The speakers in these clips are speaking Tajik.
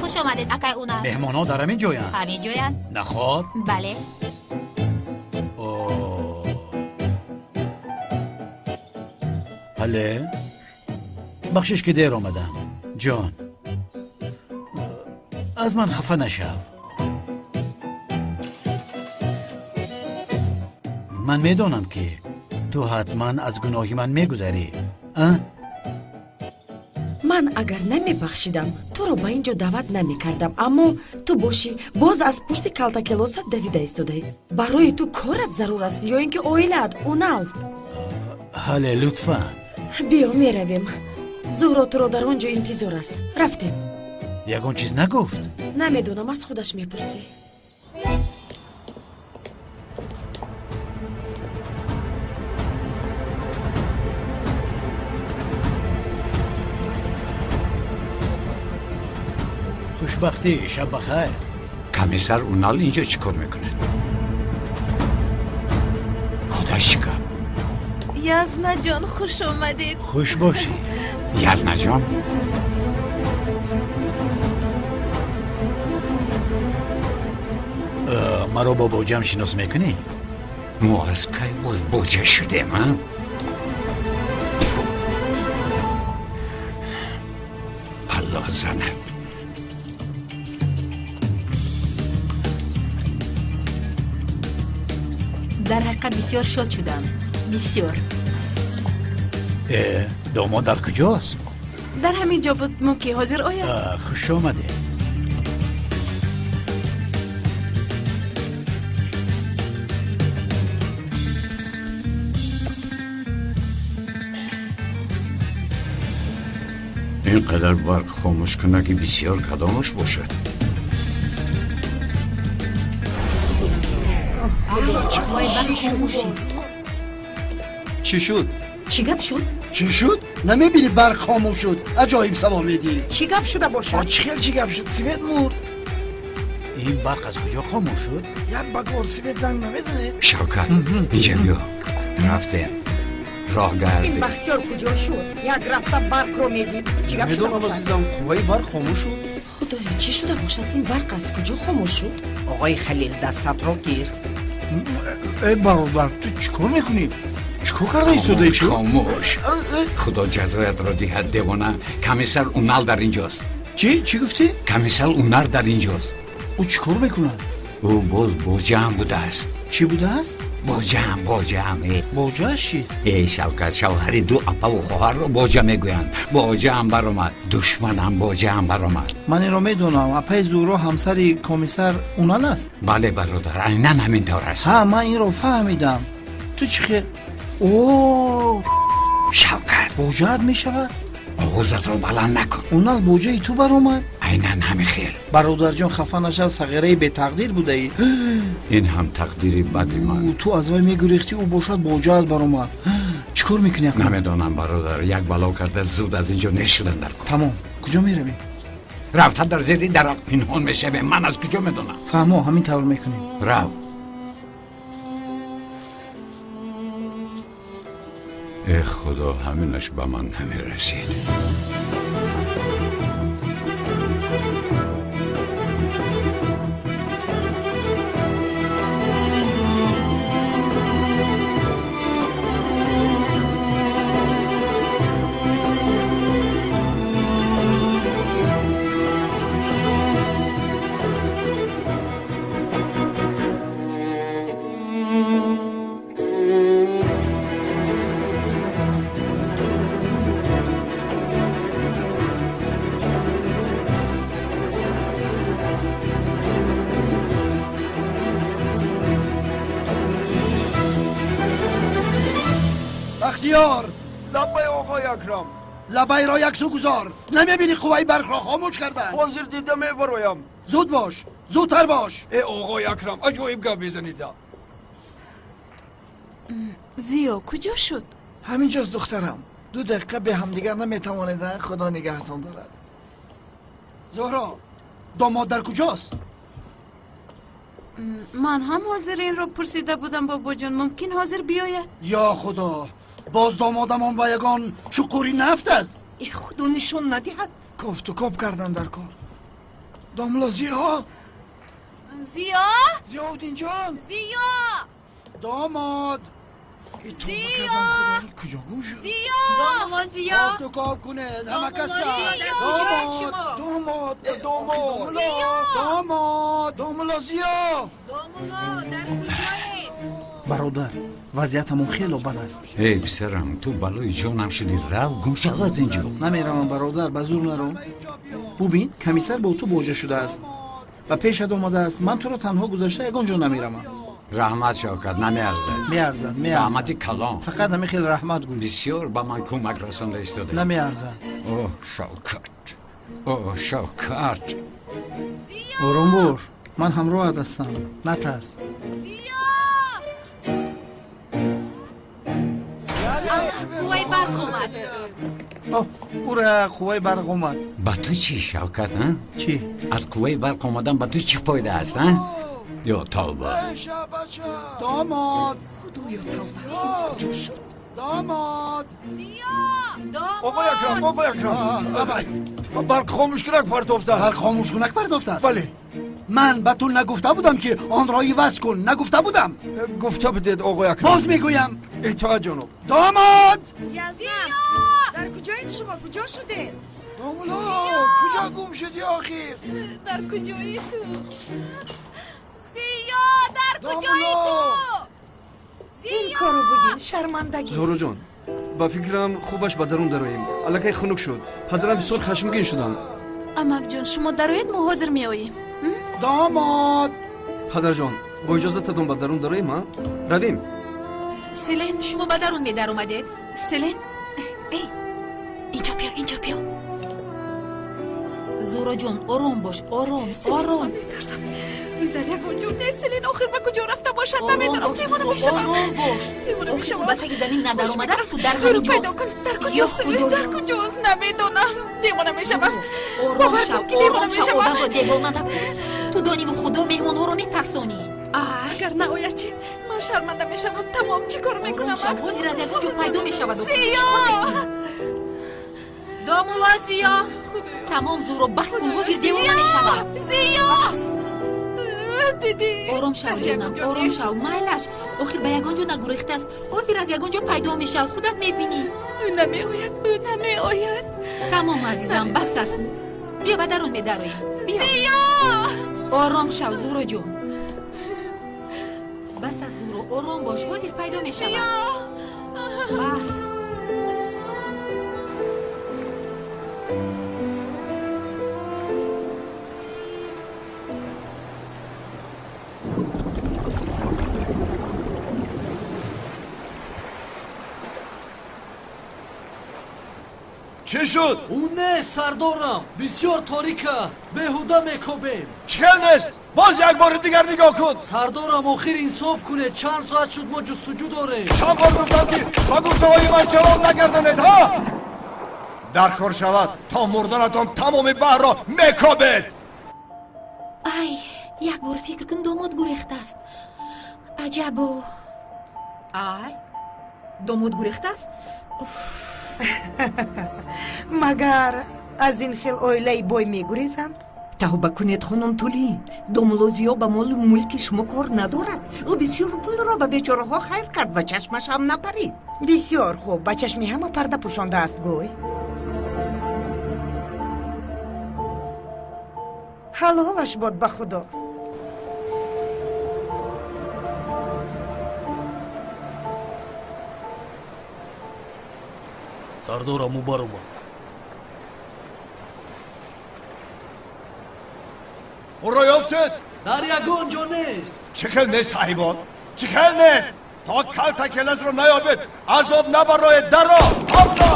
Хуш омадед, акай Унал. Меҳмонҳо дар ҳамин ҷоянд? Ҳамин ҷоянд. Наход? Бале. Бале. Бахшиш ки дер омадам. Ҷон, аз ман хафа нашав. Ман медонам ки ту ҳатман аз гуноҳи ман мегузарӣ. Ман агар намебахшидам, туро ба ин ҷо даъват намекардам, аммо ту бошӣ боз аз пушти калтакелосат давида истодаӣ. Барои ту корат зарур аст ё ин ки оилаат, Унал? Ҳале, лутфан. Биё, меравем. Зуҳро туро дар он ҷо интизор аст. Рафтем. Ягон чиз нагуфт? Намедонам, аз худаш мепурсӣ. Хушбахтӣ, шаб бахайр. Комиссар Унал инҷо чӣ кор мекунад? Худо чӣ гап? Язнаҷон, хуш омадед. Хуш бошӣ. Язнаҷон? Маро бо боҷам шинос мекунӣ? Мо аз кай боз боҷа шудем, а? Палло занад. Дар ҳақиқат бисёр шод шудам. Бисёр. Домод дар куҷост? Дар ҳамин ҷо буд, мумкин ҳозир ояд. Хуш омадед. Ин қадар барқ хомӯш кунад ки бисёр кадомаш бошад. Чӣ шуд? Чӣ гап шуд? Чӣ шуд? Намебинӣ барқ хомӯш шуд? Аҷоиб савол медиҳӣ. Чӣ гап шуда бошад? Чӣ хел чӣ гап шуд? Свет мурд. Ин барқ аз куҷо хомӯш шуд? Як багор свет занг намезанед? Шавкат, инҷа биё. Рафтем. Роҳ гардем. Ин Бахтиёр куҷо шуд? Як рафта барқро медид. Чӣ гап шуда Медонам, бошад? азизам, қувваи барқ хомӯш шуд. Худоё, чӣ шуда бошад? Ин барқ аз куҷо хомӯш шуд? Оғои Халил, дастатро гир. Э, бародар, ту чӣ кор мекунӣ? Чӣ кор карда истодаӣ ту? Хомӯш. Худо ҷазоятро диҳад, девона. Комиссар Унал дар инҷост. Чӣ? Чӣ гуфтӣ? Комиссар Унал дар инҷост. Ӯ чӣ кор мекунад? Ӯ боз боҷаам будааст. Чӣ будааст? Боҷаам, боҷаам. Боҷааш чист? Э, Шавкат, шавҳари ду апаву хоҳарро боҷа мегӯянд. Боҷаам баромад. Душманам боҷаам баромад. Ман инро медонам. Апаи Зуҳро ҳамсари комиссар Унал аст? Бале, бародар, айнан ҳамин тавр аст. Ҳа, ман инро фаҳмидам. Ту чӣ хел? О, Шавкат, боҷаат мешавад? Оғозатро баланд накун. Унал боҷаи ту баромад? Айнан ҳамин хел. Бародарҷон, хафа нашав, сағираи бетақдир будаӣ. Ин ҳам тақдири бади ман. Ту аз вай мегурехтӣ, ӯ бошад боҷаат баромад. Чӣ кор мекунӣ акнун? Намедонам, бародар, як бало карда зуд аз инҷо нешудан дар кор. Тамом, куҷо меравӣ? Рафта дар зери дарахт пинҳон мешавем. Ман аз куҷо медонам? Фаҳмо, ҳамин тавр мекунем. Рав. Э, худо, ҳаминаш ба ман намерасид. Бахтиёр! Лаббай, оғои Акрам. Лабайро яксӯ гузор. Намебинӣ қувваи барқро хомӯш карданд? Ҳозир дида мебароям. Зуд бош, зудтар бош. Э, оғои Акрам, аҷоиб гап мезанида. Зиё куҷо шуд? Ҳаминҷост, духтарам. Ду дақиқа бе ҳамдигар наметавонед, худо нигаҳатон дорад. Зуҳро, домод дар куҷост? Ман ҳам ҳозир инро пурсида будам, бобоҷон. Мумкин ҳозир биёяд? Ё худо, боз домодамон ба ягон чуқурӣ нафтад. Э, худо нишон надиҳад. Кофту коб кардан дар кор. Домла Зиё! Зиё! Зиёуддинҷон! Зиё! Домод! Зиё! Куҷо гум шуд? Зиё! Домла Зиё! Кофту коб кунед, ҳама каса! Домод! Домод! Домод! Зиё! Домод! Домла Зиё! Домла, дар куҷоед? Бародар, вазъиятамон хело бад аст. Эй писарам, ту балои ҷонам шудӣ, рав гум шав аз ин ҷо. Намеравам бародар, ба зур наром. Бубин, комиссар бо ту боҷа шудааст. Ба пешат омадааст. Ман туро танҳо гузашта ягон ҷо намеравам. Раҳмат Шавкат, намеарзад. Меарзад, меарзад. Раҳмати калон. Фақат ҳамин хел раҳмат гӯй. Бисёр ба ман кӯмак расонда истода. Намеарзад. О, Шавкат. О, Шавкат. Ором бош. Ман ҳамроҳат ҳастам. Натарс. Қувваи барқ омад. Ура, қувваи барқ омад. Ба ту чӣ, Шавкат, а? Чӣ? Аз қувваи барқ омадан ба ту чӣ фоида аст, а? Ё тавба. Домод! Худоё, тавба! Куҷо шуд? Домод! Зиё! Домод! Оқои Акрам, оқои Акрам! Барқ хомӯшкунак партофтааст. Барқ хомӯшкунак партофтааст? Бале. Ман ба ту нагуфта будам, ки онро иваз кун, нагуфта будам? Гуфта будед, оқои Акрам. Боз мегӯям. Итоат ҷаноб. Домод! Язнам, дар куҷоед шумо? Куҷо шудед? Домулло, куҷо гум шудӣ охир? Дар куҷои ту? Зиё, дар куҷои ту? Ин корро бубин, шармандагӣ. Зуҳроҷон, ба фикрам хубаш ба дарун дароем. Аллакай хунук шуд. Падарам бисёр хашмгин шудам. Амакҷон, шумо дароед, мо ҳозир меоем. Домод! Падарҷон, бо иҷозататон ба дарун дароем, а? Равем. Селен, шумо ба дарун медаромадед? Селен, эй, инҷо биё, инҷо биё. Зуҳроҷон, ором бош, ором, ором. Метарсам. Дар ягон ҷо нест, Селен, охир ба куҷо рафта бошад, намедонам, девона мешавам. Ором бош. Девона мешавам. Ба таги замин надаромадааст, дар ҳамин ҷост. Пайдо кун, дар куҷост, Селен, дар куҷост, намедонам. Девона мешавам. Ором шав, ором шав, одамро девона накун. Ту дониву худо меҳмонҳоро метарсонӣ. Агар наояд чӣ? Ман шарманда мешавам. Тамом, чӣ кор мекунам? Ҳозир аз ягон ҷо пайдо мешавад. Зиё! Домулло Зиё! Тамом, Зуҳро, бас кун, ҳозир девона мешавад. Зиё! Дидӣ? Ором шав, ҷонам, ором шав, майлаш. Охир ба ягон ҷо нагурехтааст. Ҳозир аз ягон ҷо пайдо мешавад, худат мебинӣ. Ӯ намеояд, ӯ намеояд. Тамом, азизам, бас аст. Биё ба дарун медароем. Биё. Зиё! Ором шав, Зуҳроҷон. Бас аст, Зуҳро, ором бош, ҳозир пайдо мешавад. Бас. Чӣ шуд? Ӯ нест, сардорам. Бисёр торик аст. Беҳуда мекобем. Чӣ хел нест? Боз як бори дигар нигоҳ кун. Сардорам, охир инсоф кунед. Чанд соат шуд мо ҷустуҷӯ дорем. Чанд бор гуфтам, ки ба гуфтаҳои ман ҷавоб нагардонед, ҳа? Дар кор шавад, то мурданатон тамоми баҳрро мекобед. Ай, як бор фикр кун, домод гурехтааст. Аҷабо. Ай, домод гурехтааст? Уф. Магар аз ин хел оилаи бой мегурезанд? Тавба кунед, хонум Тулин. Домулло Зиё ба молу мулки шумо кор надорад. Ӯ бисёр пулро ба бечораҳо хайр кард ва чашмаш ҳам напарид. Бисёр хуб, ба чашми ҳама парда пӯшондааст, гӯй. Ҳалолаш бод ба худо. Сардорам, ӯ баромад. Ӯро ёфтед? Дар ягон ҷо нест. Чӣ хел нест, ҳайвон? Чӣ хел нест? То калта келасро наёбед, азоб набароед, даро, обро!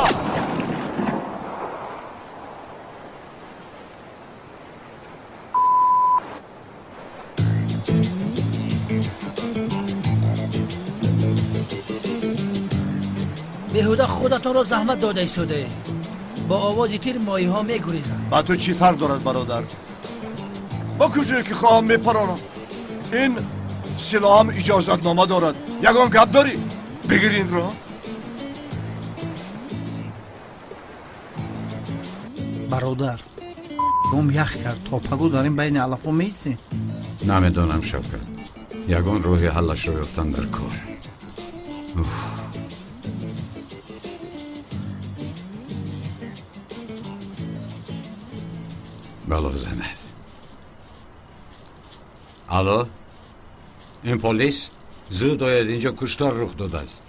Беҳуда худатонро заҳмат дода истодаед. Бо овози тир моҳиҳо мегурезанд. Ба ту чӣ фарқ дорад, бародар? Ба куҷое ки хоҳам мепаронам. Ин силоҳам иҷозатнома дорад. Ягон гап дорӣ? Бигир инро. Бародар, Ом ях кард. То пагӯ дар ин байни алафҳо меистем? Намедонам, Шавкат, ягон роҳи ҳаллашро ёфтан дар кор. Бало занад. Алло, ин полис? Зуд ояд, инҷо куштор рух додааст.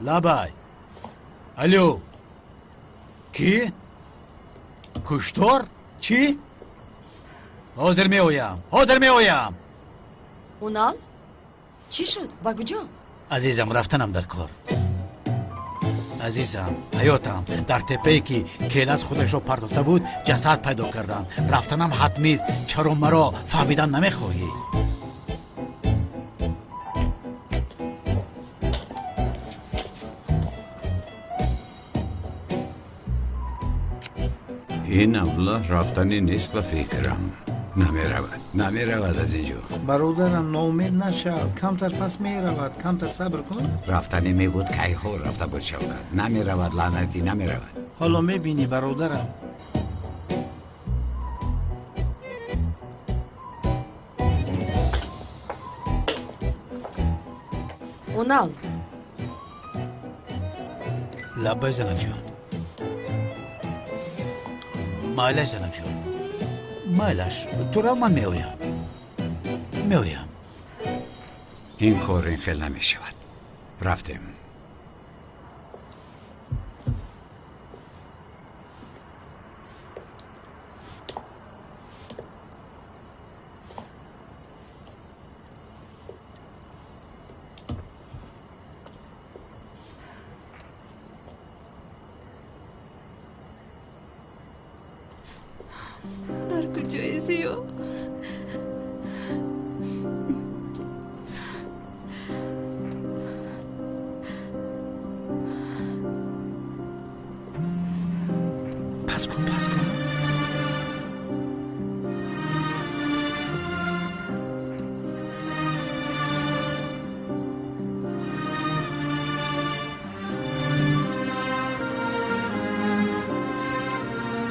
Лабай. Алло. Кӣ? Куштор? Чӣ? Ҳозир меоям. Ҳозир меоям. Унал? Чӣ шуд? Ба куҷо? Азизам, рафтанам дар кор. Азизам, ҳаётам, дар теппае ки келас худашро партофта буд, ҷасад пайдо карданд. Рафтанам ҳатмист. Чаро маро фаҳмидан намехоҳӣ? Ин аблаҳ рафтанӣ нест ба фикрам. Намеравад, намеравад аз инҷо. Бародарам, ноумед нашав. Камтар пас меравад, камтар сабр кун. Рафтанӣ мебуд, кайҳо рафта буд, Шавкат. Намеравад, лаънатӣ, намеравад. Ҳоло мебинӣ, бародарам. Унал. Лаббай, занакҷон. Майлаш, занакҷон, майлаш. Тура, ман меоям, меоям. Ин кор ин хел намешавад. Рафтем. Дар куҷои Зиё? Пас кун, пас кун.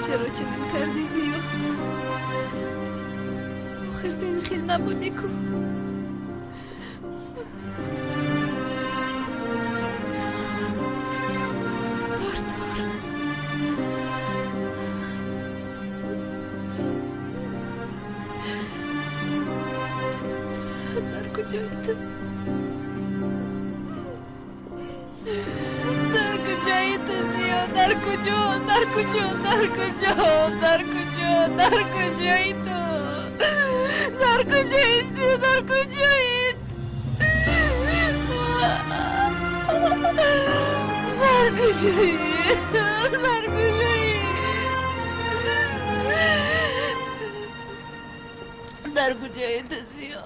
Чаро чунин кардӣ, Зиё? Охир ту ин хел набудӣ ку. Бардор. Дар куҷои ту? Дар куҷои ту, Зиё? Дар куҷо? Дар куҷо? Дар куҷо? Дар куҷо? Дар куҷои ту? Дар куҷои ту? Дар куҷои? Дар куҷои? Дар куҷои? Дар куҷои ту, Зиё?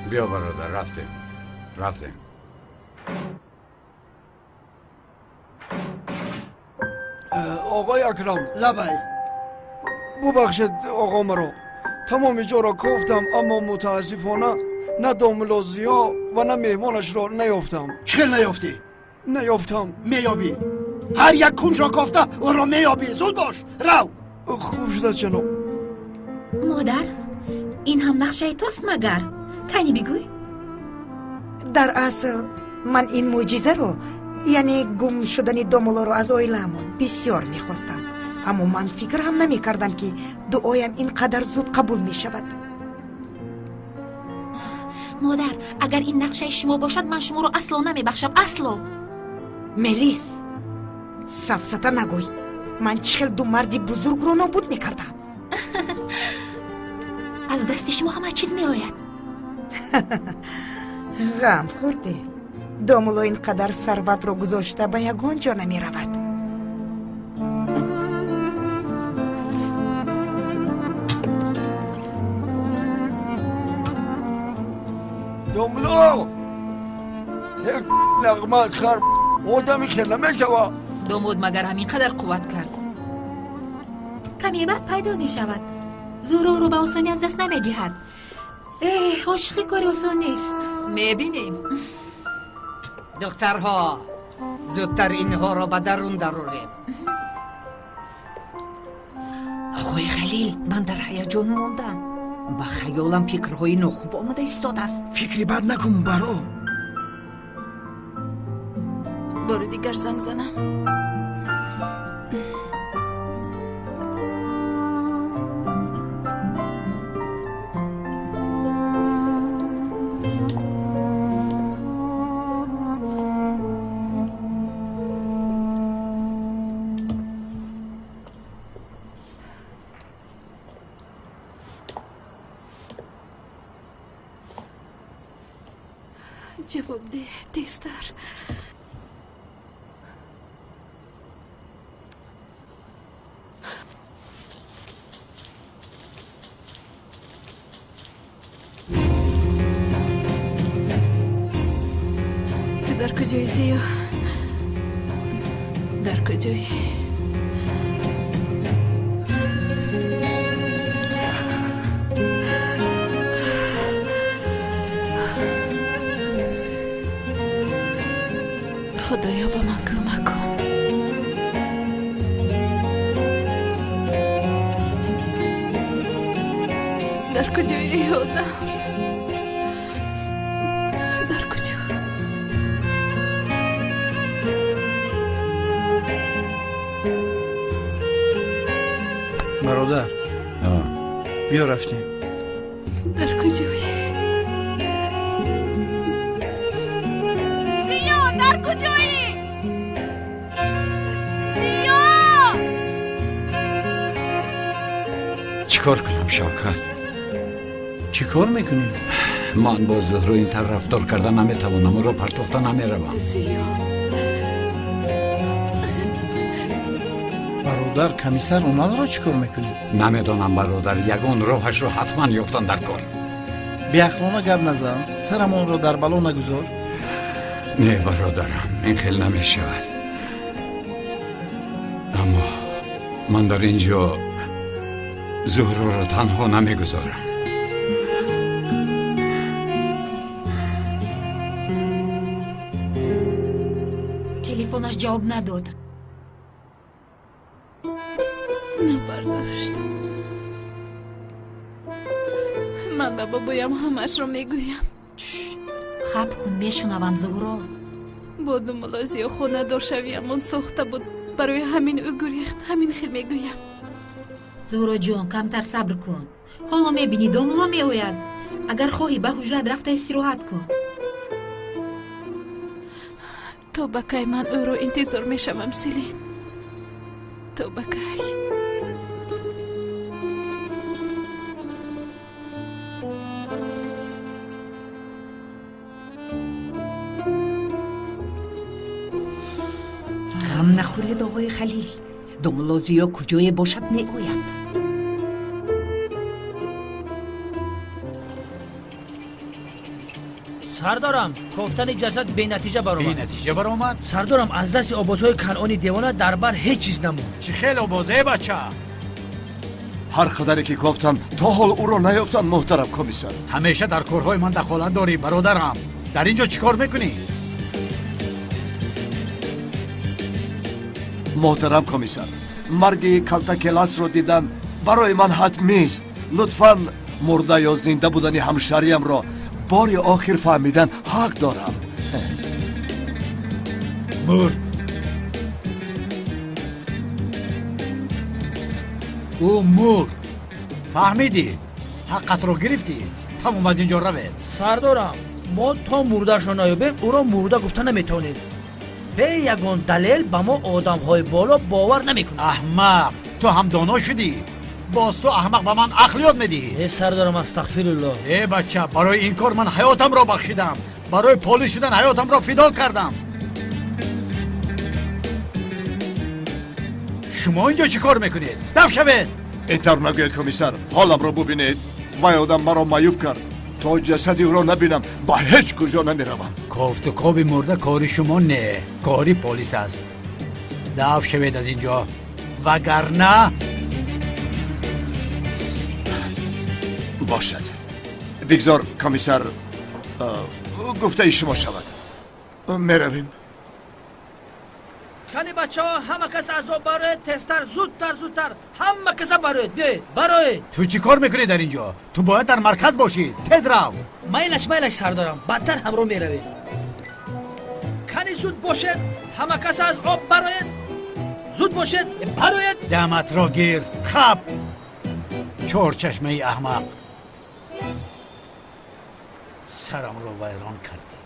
Биё, бародар, рафтем, рафтем. Оғои Акрам. Лабай. Бубахшед, оғо, маро тамоми ҷоро кофтам, аммо мутаассифона на домулло Зиё ва на меҳмонашро наёфтам. Чӣ хел наёфтӣ? Наёфтам. Меёбӣ. Ҳар як кунҷро кофта ӯро меёбӣ. Зуд бош, рав. Хуб шудааст, ҷаноб. Модар, ин ҳам нақшаи туаст магар? Кани бигӯй. Дар асл ман ин мӯъҷизаро, яъне гум шудани домуллоро аз оилаамон бисёр мехостам, аммо ман фикр ҳам намекардам, ки дуоям ин қадар зуд қабул мешавад. Модар, агар ин нақшаи шумо бошад, ман шуморо асло намебахшам, асло. Мелис, сафсата нагӯй. Ман чӣ хел ду марди бузургро нобуд мекардам? Аз дасти шумо ҳама чиз меояд. Ғам хӯрдӣ. Домулло ин қадар сарватро гузошта ба ягон ҷо намеравад. Домулло, як нағма хар одами хел намешава. Домод магар ҳамин қадар қувват кард? Каме баъд пайдо мешавад. Зӯроро ба осонӣ аз даст намедиҳад. Эҳ, ошиқӣ кори осон нест. Мебинем. Духтарҳо, зудтар инҳоро ба дарун дароред. Оғои Халил, ман дар ҳаяҷон мондам. Ба хаёлам фикрҳои нохуб омада истодааст. Фикри бад накун, баро. Бори дигар занг занам. Ҷавоб деҳ, тезтар. Ту дар куҷои, Зиё? Дар куҷоӣ? Худоё, ба ман кӯмак кун. Дар куҷои эй одам? Дар куҷо? Бародар, биё рафтем. Дар куҷоӣ? Зиё, дар куҷоӣ? Зиё! Чӣ кор кунам, Шавкат? Чӣ кор мекунӣ? Ман бо Зуҳро ин тавр рафтор карда наметавонам, ӯро партофта намеравам. Зиё! Бародар, комиссар Уналро чӣ кор мекунӣ? Намедонам, бародар, ягон роҳашро ҳатман ёфтан дар кор. Беақлона гап назан, сарамонро дар бало нагузор. Не, бародарам, ин хел намешавад. Аммо ман дар ин ҷо Зуҳроро танҳо намегузорам. Телефонаш ҷавоб надод. Набардошт. Ман ба бобоям ҳамаашро мегӯям. Хаб кун, мешунаванд, Зуҳро. Бо Домулло Зиё хонадор шавиамон сохта буд. Барои ҳамин ӯ гурехт. Ҳамин хел мегӯям. Зуҳроҷон, камтар сабр кун. Ҳоло мебинӣ, домулло меояд. Агар хоҳӣ, ба ҳуҷрат рафта истироҳат кун. То ба кай ман ӯро интизор мешавам, Селин? То ба кай? Ғам нахӯред, оғои Халил. Домулло Зиё куҷое бошад, меояд. Сардорам, кофтани ҷасад бенатиҷа баромад. Бенатиҷа баромад? Сардорам, аз дасти обозҳои канъони девона дар бар ҳеҷ чиз намонд. Чӣ хел обозе, бача? Ҳар қадаре ки кофтам, то ҳол ӯро наёфтам, муҳтарам комиссар. Ҳамеша дар корҳои ман дахолат дорӣ, бародарам. Дар ин ҷо чӣ кор мекунӣ? Муҳтарам комиссар, марги калтакеласро дидан барои ман ҳатмист. Лутфан мурда ё зинда будани ҳамшариямро бори охир фаҳмидан ҳақ дорам. Мурд. Ӯ мурд. Фаҳмидӣ? Ҳаққатро гирифтӣ? Тамом, аз ин ҷо равед. Сардорам, мо то мурдаашро наёбем, ӯро мурда гуфта наметавонем. Бе ягон далел ба мо одамҳои боло бовар намекунанд. Аҳмақ, ту ҳам доно шудӣ. Боз ту аҳмақ ба ман ақл ёд медиҳӣ. Э сардарам, астағфируллоҳ. Э бача, барои ин кор ман ҳаётамро бахшидам. Барои полис шудан ҳаётамро фидо кардам. Шумо инҷо чӣ кор мекунед? Даф шавед! Ин тавр нагӯед, комиссар. Ҳоламро бубинед. Вай одам маро маъюб кард. То ҷасади ӯро набинам, ба ҳеҷ куҷо намеравам. Кофту коби мурда кори шумо не, кори полис аст. Даф шавед аз ин ҷо, вагарна бошад. Бигзор, комиссар, гуфтаи шумо шавад. Меравем. Кани бачаҳо, ҳама кас аз об бароед, тезтар, зудтар, зудтар, ҳама каса бароед, биёед, бароед. Ту чӣ кор мекунӣ дар ин ҷо? Ту бояд дар марказ бошӣ. Тез рав. Майлаш, майлаш, сардорам, баъдтар ҳамроҳ меравем. Кани зуд бошед, ҳама кас аз об бароед, зуд бошед, бароед. Даматро гир, хаб. Чорчашмаи аҳмақ. Сарамро вайрон кардӣ.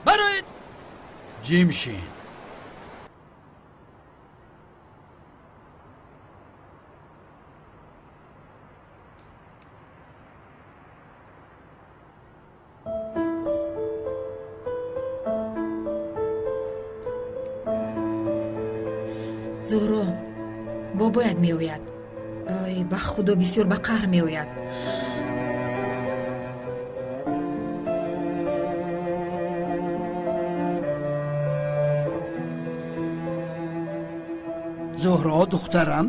Бароед. Ҷимшин. Зуҳро, бобоят меояд. Ой, ба худо бисёр ба қаҳр меояд. Зуҳро духтарам,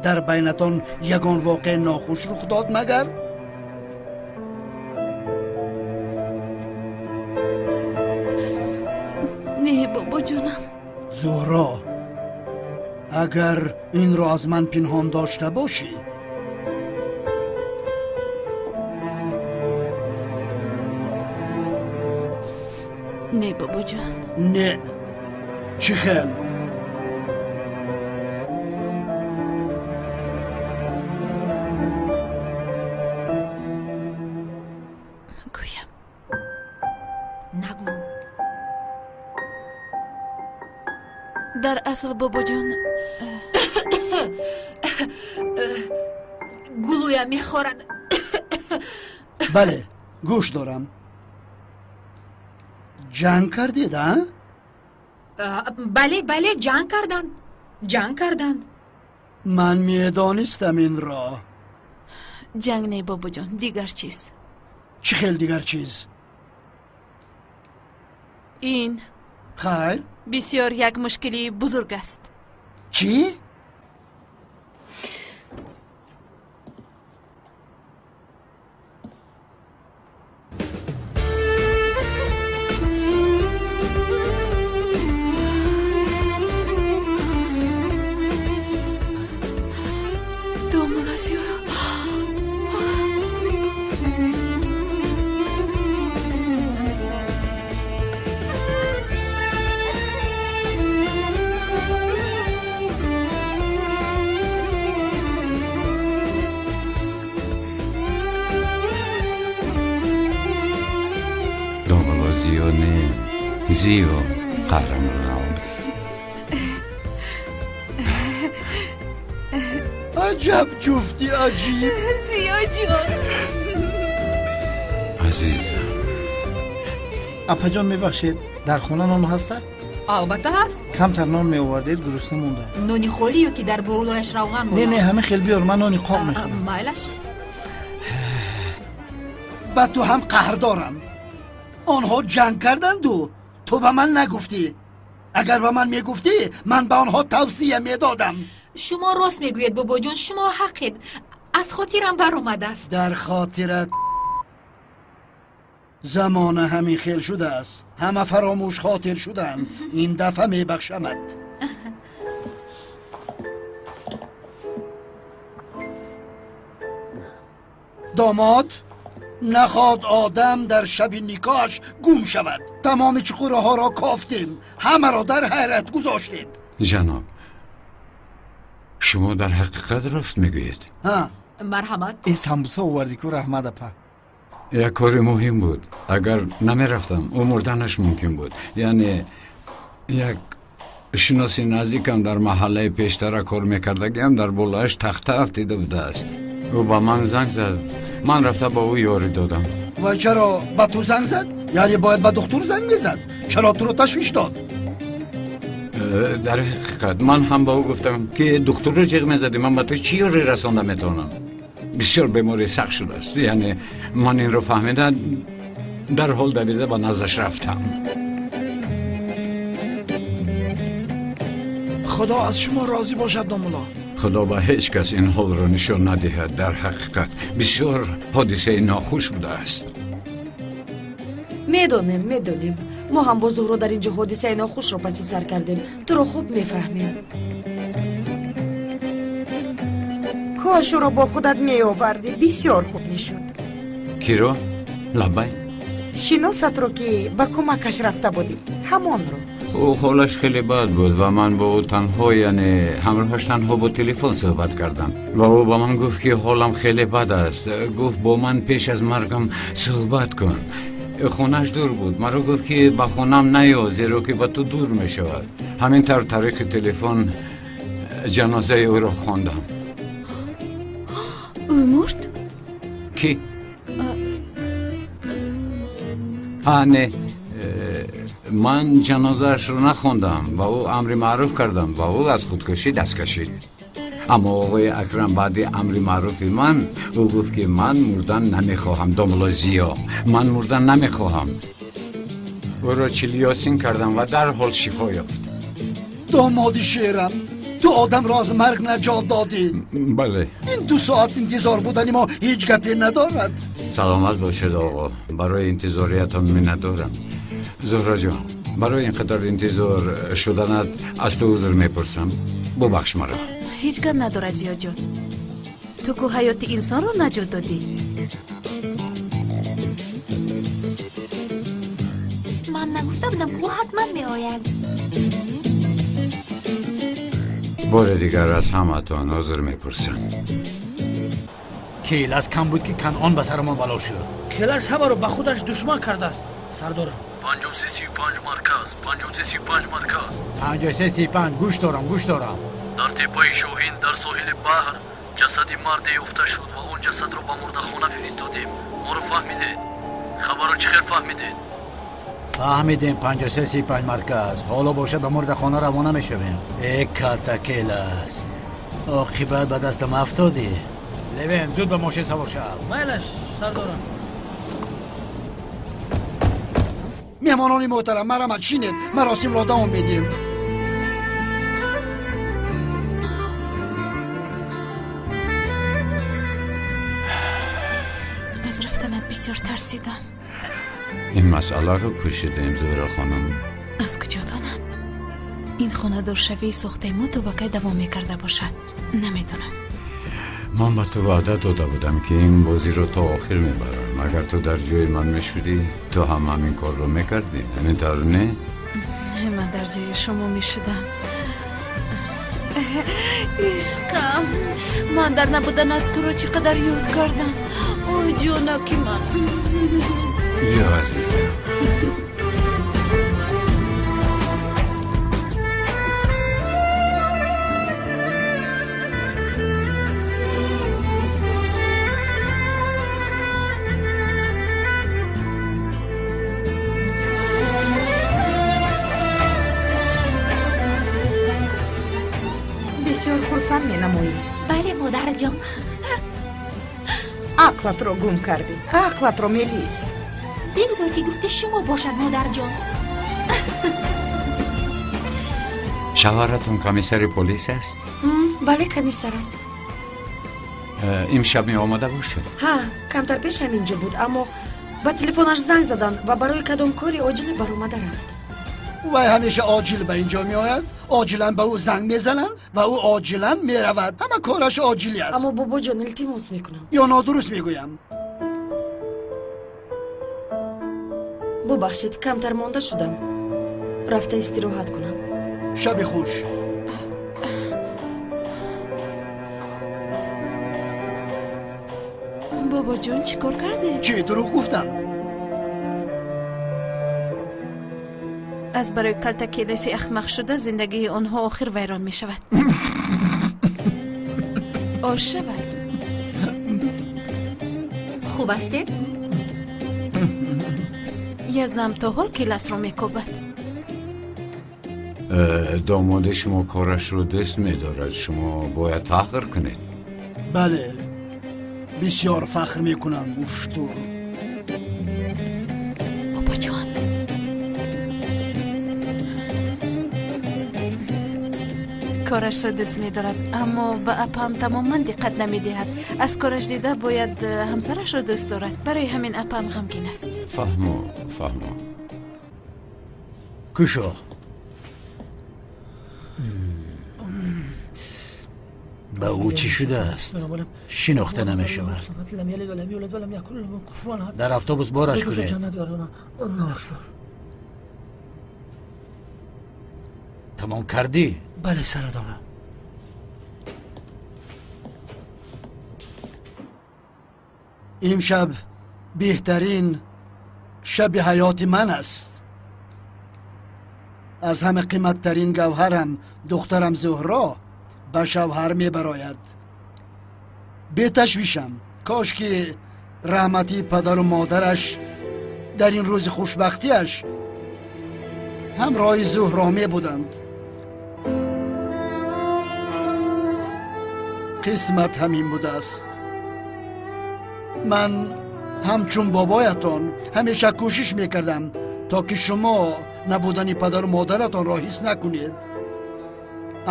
дар байнатон ягон воқеаи нохуш рух дод магар? Не, бобоҷонам. Зуҳро, агар инро аз ман пинҳон дошта бошӣ, Не, бобоҷон. Не, чӣ хел? Гӯям. Нагӯ. Дар асл, бобоҷон, гулӯям мехорад. Бале, гӯш дорам. Ҷанг кардед, а? Бале, бале, ҷанг карданд, ҷанг карданд. Ман медонистам инро. Ҷанг не, бобоҷон, дигар чиз. Чӣ хел дигар чиз? Ин Хайр. бисёр як мушкилии бузург аст. Чӣ? Домулло Зиё. Домулло Зиё не, Зиё қаҳрамро наомад. Аҷаб ҷуфти аҷиб! Зиёҷон. Азизам. Апаҷон, мебахшед, дар хона нон ҳаста? Албатта ҳаст. Камтар нон меовардед, гурусна монда. Нони холӣ ё ки дар бурулояш равған? Не, не, ҳамин хел биёр, ман нони қоқ мехӯрам. Майлаш. Ба ту ҳам қаҳр дорам. Онҳо ҷанг карданду ту ба ман нагуфтӣ. Агар ба ман мегуфтӣ, ман ба онҳо тавсия медодам. Шумо рост мегӯед, бобоҷон, шумо ҳақед. Аз хотирам баромадааст. Дар хотират замона ҳамин хел шудааст, ҳама фаромӯш хотир шуданд. Ин дафъа мебахшамад. Домод, нахоҳад одам дар шаби никоҳаш гум шавад. Тамоми чуқураҳоро кофтем, ҳамаро дар ҳайрат гузоштед. Ҷаноб, шумо дар ҳақиқат рост мегӯед. Ҳа. Марҳамат. Э, самбуса овардӣ ку, раҳмат, апа. Як кори муҳим буд. Агар намерафтам, ӯ мурданаш мумкин буд. Яъне як Шиноси наздикам дар маҳаллаи пештара кор мекардагиам дар болояш тахта афтида будааст. Ӯ ба ман занг зад. Ман рафта ба ӯ ёрӣ додам. Вай чаро ба ту занг зад? Яъне бояд ба духтур занг мезад. Чаро туро ташвиш дод? Дар ҳақиқат ман ҳам ба ӯ гуфтам, ки духтурро ҷиғ мезадӣ, ман ба ту чӣ ёрӣ расонда метавонам? Бисёр беморӣ сахт шудааст. Яъне ман инро фаҳмида дарҳол давида ба наздаш рафтам. Худо аз шумо розӣ бошад, домулло. Худо ба ҳеҷ кас ин ҳолро нишон надиҳад. Дар ҳақиқат бисёр ҳодисаи нохуш будааст. Медонем, медонем. Мо ҳам бо Зуҳро дар инҷо ҳодисаи нохушро паси сар кардем. Туро хуб мефаҳмем. Кош ӯро бо худат меовардӣ, бисёр хуб мешуд. Киро? Лабай? Шиносатро, ки ба кӯмакаш рафта будӣ, ҳамонро. Ӯ ҳолаш хеле бад буд ва ман бо ӯ танҳо, яъне ҳамроҳаш танҳо бо телефон суҳбат кардам ва ӯ ба ман гуфт, ки ҳолам хеле бад аст. Гуфт, бо ман пеш аз маргам суҳбат кун. Хонааш дур буд. Маро гуфт, ки ба хонаам наё, зеро ки ба ту дур мешавад. Ҳамин тавр тариқи телефон ҷанозаи ӯро хондам. Ӯ мурд? Кӣ? Ҳа, не, ман ҷанозаашро нахондам. Ба ӯ амри маъруф кардам ва ӯ аз худкушӣ даст кашид. Аммо оғои Акрам баъди амри маъруфи ман ӯ гуфт, ки ман мурдан намехоҳам, домулло Зиё, ман мурдан намехоҳам. Ӯро чилёсин кардам ва дарҳол шифо ёфт. Домоди шерам, ту одамро аз марг наҷот додӣ. Бале. Ин 2 соат интизор будани мо ҳеҷ гапе надорад. Саломат бошед, оғо. Барои интизориятон миннатдорам. Зуҳроҷон, барои ин қадар интизор шуданат аз ту узр мепурсам. Бубахш маро. Ҳеҷ гап надорад, Зиёҷон. Ту ку ҳаёти инсонро наҷот додӣ. Ман нагуфта будам, ки ӯ ҳатман меояд. Бори дигар аз ҳаматон узр мепурсам. Келас кам буд, ки Канъон ба сарамон бало шуд. Келас ҳамаро ба худаш душман кардааст, сардорам. 5335 марказ, 5335 марказ. 5335, гӯш дорам, гӯш дорам. Дар теппаи Шоҳин дар соҳили баҳр ҷасади марде ёфта шуд ва он ҷасадро ба мурдахона фиристодем. Моро фаҳмидед? Хабарро чӣ хел фаҳмидед? Фаҳмидем, 5335 марказ. Ҳоло бошад ба мурдахона равона мешавем. Э, калта Келас, оқибат ба дастам афтодӣ. Левен, зуд ба мошин савор шав. Майлаш, сардорам. Меҳмонони муҳтарам, марҳамат, шинед, маросимро давом медиҳем. Аз рафтанат бисёр тарсидам. Ин масъаларо пӯшидаем, Зуҳро хонум. Аз куҷо донам? Ин хонадоршавии сохтаи мо то ба кай давом мекарда бошад, намедонам. Ман ба ту ваъда дода будам, ки ин бозиро то охир мебарам. Агар ту дар ҷои ман мешудӣ, ту ҳам ҳамин корро мекардӣ, ҳамин тавр не? Ман дар ҷои шумо мешудам. Ишқам, ман дар набуданат туро чӣ қадар ёд кардам. Ой, ҷонаки ман. Биё, азизам. Бисёр хурсанд менамоӣ. Бале, модарҷон. Ақлатро гум кардӣ, ақлатро, Мелис. Бигзор, ки гуфти шумо бошад, модарҷон. Шавҳаратон комиссари полис аст? Бале, комиссар аст. Имшаб меомада бошад? Ҳа, камтар пеш ҳамин ҷо буд, аммо ба телефонаш занг заданд ва барои кадом кори оҷиле баромада рафт. Вай ҳамеша оҷил ба ин ҷо меояд, оҷилан ба ӯ занг мезананд ва ӯ оҷилан меравад. Ҳама кораш оҷилӣ аст. Аммо бобоҷон, илтимос мекунам. Ё нодуруст мегӯям? Бубахшед, камтар монда шудам. Рафта истироҳат кунам. Шаби хуш. Бобоҷон, чӣ кор кардед? Чӣ, дурӯғ гуфтам? Аз барои калтакеласи ахмақ шуда зиндагии онҳо охир вайрон мешавад. Ош шавад. Хуб ҳастед? Язнам то ҳол келасро мекобад. Домоди шумо корашро дӯст медорад. Шумо бояд фахр кунед. Бале, бисёр фахр мекунам, уштур. Бобоҷон, корашро дӯст медорад, аммо ба апаам тамоман диққат намедиҳад. Аз кораш дида бояд ҳамсарашро дӯст дорад. Барои ҳамин апаам ғамгин аст. Фаҳмо, фаҳмо. Кушо. Ба ӯ чӣ шудааст? Шинохта намешавад. Дар автобус бораш кунед. Тамом кардӣ? Бале, сардорам. Имшаб беҳтарин шаби ҳаёти ман аст. Аз ҳама қиматтарин гавҳарам, духтарам Зуҳро, ба шавҳар мебарояд. Беташвишам. Кош ки раҳмати падару модараш дар ин рӯзи хушбахтиаш ҳамроҳи Зуҳро мебуданд. Қисмат ҳамин будааст. Ман ҳамчун бобоятон ҳамеша кӯшиш мекардам, то ки шумо набудани падару модаратонро ҳис накунед.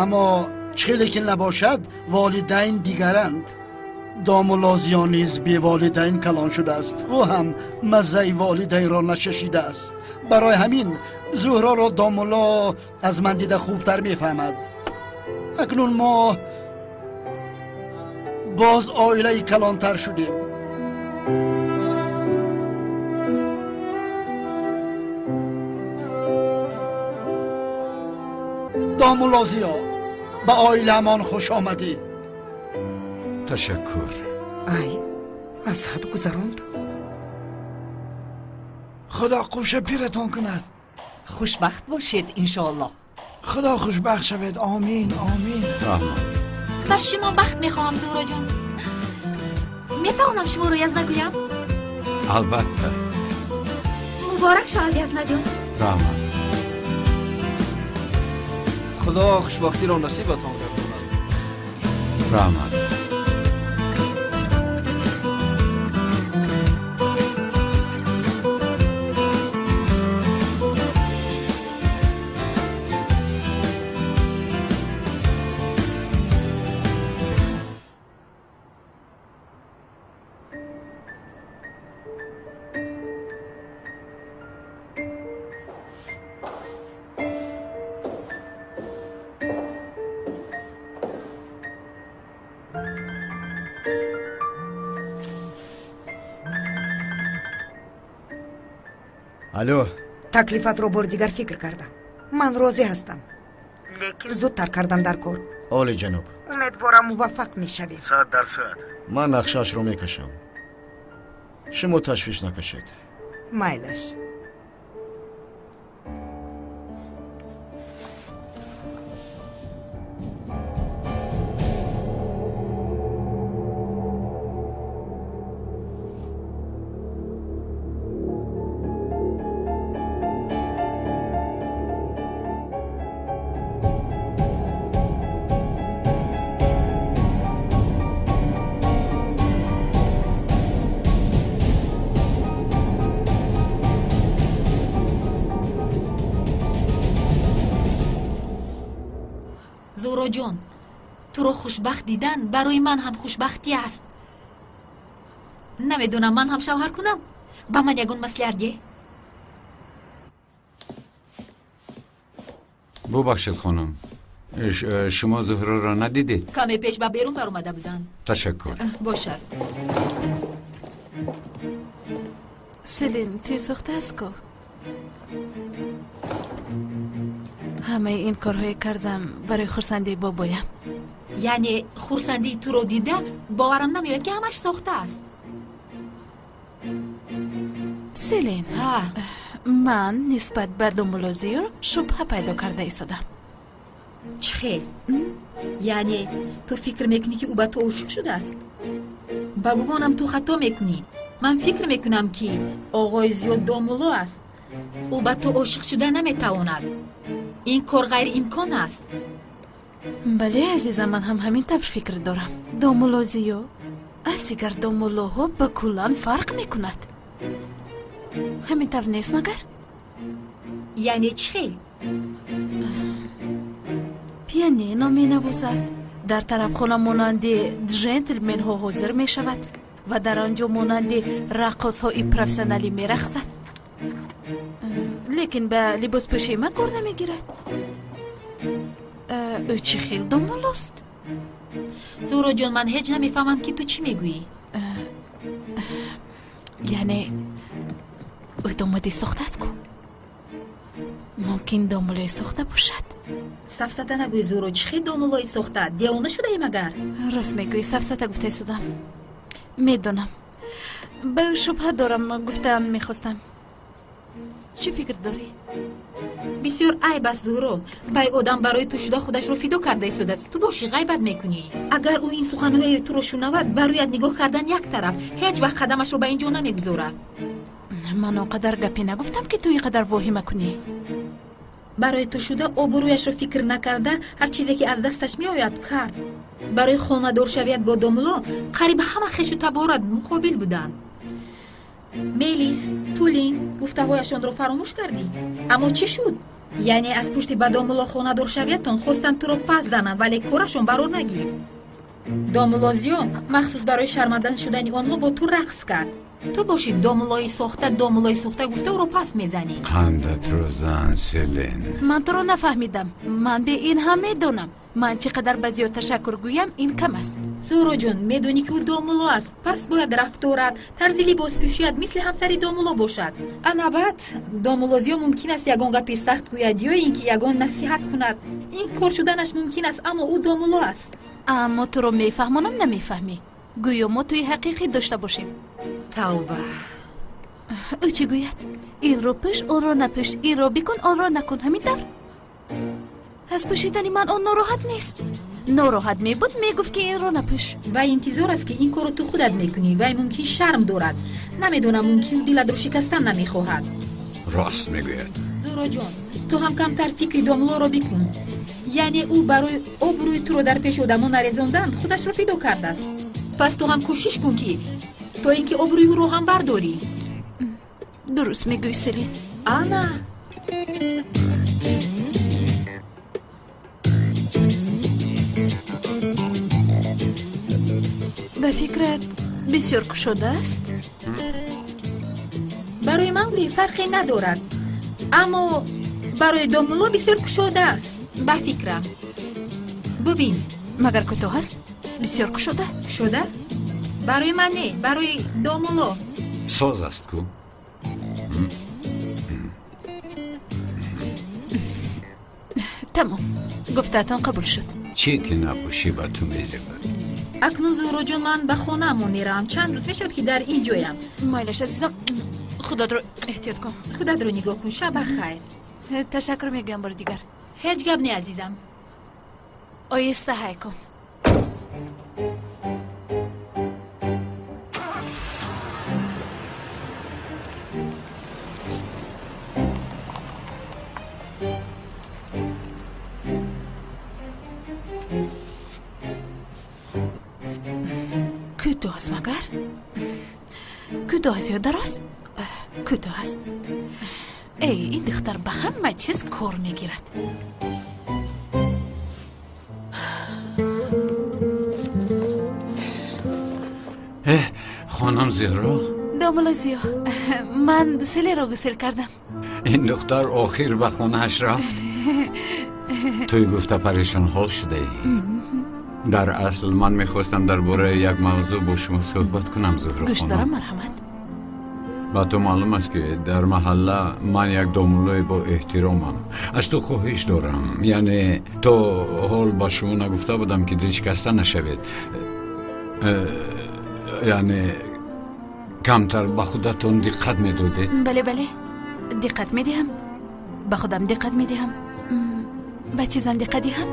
Аммо чӣ хеле ки набошад, волидайн дигаранд. Домулло Зиё низ беволидайн калон шудааст. Ӯ ҳам маззаи волидайнро начашидааст. Барои ҳамин Зуҳроро домулло аз ман дида хубтар мефаҳмад. Акнун мо боз оилаи калонтар шудем. Домулло Зиё, ба оилаамон хуш омадӣ. Ташаккур. Ай, аз ҳад гузаронд. Худо қӯша пиратон кунад. Хушбахт бошед, иншоаллоҳ. Худо хушбахт шавед. Омин, омин. Раҳмат. Ба шумо бахт мехоҳам, Зуҳроҷон. Метавонам шуморо язна гӯям? Албатта. Муборак шавад, Язнаҷон. Раҳмат. Худо хушбахтиро насибатон гардонад. Раҳмат. Алло. Таклифатро бори дигар фикр кардам. Ман розӣ ҳастам, лекин зудтар кардан дар кор. Оли ҷаноб. Умедворам, муваффақ мешавем. 100%. Ман нақшаашро мекашам, шумо ташвиш накашед. Майлаш. Зуҳроҷон, туро хушбахт дидан барои ман ҳам хушбахтӣ аст. Намедонам, ман ҳам шавҳар кунам? Ба ман ягон маслиҳат деҳ. Бубахшед, хонум, шумо Зуҳроро надидед? Каме пеш ба берун баромада буданд. Ташаккур. Бошад. Селин, тӯй сохта аст ку? Ҳамаи ин корҳое кардам барои хурсандии бобоям. Яъне хурсандии туро дида боварам намеояд, ки ҳамаш сохта аст. Селин, ҳа. Ман нисбат ба домулло Зиё шубҳа пайдо карда истодам. Чӣ хел? Яъне ту фикр мекунӣ, ки ӯ ба ту ошиқ шудааст? Ба гумонам, ту хато мекунӣ. Ман фикр мекунам, ки оғои Зиё домулло аст. Ӯ ба ту ошиқ шуда наметавонад. Ин кор ғайриимкон аст. Бале, азизам, ман ҳам ҳамин тавр фикр дорам. Домулло Зиё аз дигар домуллоҳо ба куллан фарқ мекунад. Ҳамин тавр нест магар? Яъне чӣ хел? Пианино менавозад, дар тарабхона монанди ҷентлменҳо ҳозир мешавад ва дар он ҷо монанди раққосҳои профессионалӣ мерақсад. Лекин ба либоспӯшии ман кор намегирад. Ӯ чӣ хел домуллост? Зуҳроҷон, ман ҳеҷ намефаҳмам, ки ту чӣ мегӯӣ. Яъне ӯ домоди сохтааст ку? Мумкин домуллои сохта бошад. Сафсата нагӯй, Зуҳро, чӣ хел домуллои сохта? Девона шудаӣ магар? Рост мегӯӣ, сафсата гуфта истодам. Медонам, ба ӯ шубҳа дорам, гуфтаам мехостам. Чӣ фикр дорӣ? Бисёр айб аст, Зуҳро. Вай одам барои ту шуда худашро фидо карда истодааст. Ту бошӣ ғайбат мекунӣ. Агар ӯ ин суханҳои туро шунавад, ба рӯят нигоҳ кардан як тараф, ҳеҷ вақт қадамашро ба ин ҷо намегузорад. Ман он қадар гапе нагуфтам, ки ту ин қадар воҳима кунӣ. Барои ту шуда обрӯяшро фикр накарда, ҳар чизе ки аз дасташ меояд, кард. Барои хонадоршавият бо домулло қариб ҳама хешу таборат муқобил буданд. Мелис, Тулин гуфтаҳояшонро фаромӯш кардӣ? Аммо чӣ шуд? Яъне аз пушти ба домулло хонадоршавиятон хостанд туро пас зананд, вале корашон барор нагирифт. Домулло Зиё махсус барои шарманда шудани онҳо бо ту рақс кард. Ту бошӣ домуллои сохта, домуллои сохта гуфта ӯро пас мезанӣ. Қандатро зан, Селин. Ман туро нафаҳмидам. Ман бе ин ҳам медонам. Ман чӣ қадар ба Зиё ташаккур гӯям, ин кам аст. Зуҳроҷон, медонӣ, ки ӯ домулло аст, пас бояд рафторат, тарзи либоспӯшият мисли ҳамсари домулло бошад. Ана баъд домулло Зиё мумкин аст ягон гапи сахт гӯяд ё ин ки ягон насиҳат кунад. Ин кор шуданаш мумкин аст, аммо ӯ домулло аст. Аммо туро мефаҳмонам, намефаҳмӣ. Гӯё мо тӯи ҳақиқӣ дошта бошем. Тавба. Ӯ чӣ гӯяд? Инро пӯш, онро напӯш, инро бикун, онро накун. Ҳамин тавр? Аз пӯшидани ман он нороҳат нест. Нороҳат мебуд, мегуфт, ки инро напӯш. Вай интизор аст, ки ин корро ту худат мекунӣ. Вай мумкин шарм дорад. Намедонам, мумкин дилатро шикастан намехоҳад. Рост мегӯяд. Зуҳроҷон, ту ҳам камтар фикри домуллоро бикун. Яъне ӯ барои обрӯи туро дар пеши одамон нарезондан худашро фидо кардааст. Пас ту ҳам кӯшиш кун, ки то ин ки обрӯи ӯро ҳам бардорӣ. Дуруст мегӯӣ, Селин. Ана. Ба фикрат, бисёр кушода аст? Барои ман гӯӣ, фарқе надорад, аммо барои домулло бисёр кушода аст, ба фикрам. Бубин. Магар кӯтоҳ аст? Бисёр кушода. Кушода барои ман не, барои домулло. Соз аст ку. Тамом, гуфтаатон қабул шуд. Чӣ ки напӯшӣ, ба ту мезебад. Акнун, Зуҳроҷон, ман ба хонаамон меравам. Чанд рӯз мешавад, ки дар ин ҷоям. Майлаш, азизам, худатро эҳтиёт кун. Худатро нигоҳ кун. Шаб бахайр. Ташаккур мегӯям бори дигар. Ҳеҷ гап не, азизам. Оҳиста ҳай кун. Кӯтоҳ аст магар? Кӯтоҳ аст ё дароз? Кӯтоҳ аст. Эй, ин духтар ба ҳама чиз кор мегирад. Э, хонам Зеҳро. Домулло Зиё, ман селеро гусел кардам. Ин духтар охир ба хонааш рафт. Туй гуфта парешонҳол шудаӣ. Дар асл ман мехостам дар бораи як мавзӯъ бо шумо суҳбат кунам, Зуҳро. Гӯш дорам, марҳамат. Ба ту маълум аст, ки дар маҳалла ман як домуллои бо эҳтиромам. Аз ту хоҳиш дорам, яъне то ҳол ба шумо нагуфта будам, ки дилшикаста нашавед. Яъне камтар ба худатон диққат медодед. Бале, бале, Диққат медиҳам, ба худам диққат медиҳам, ба чизам диққат диҳам.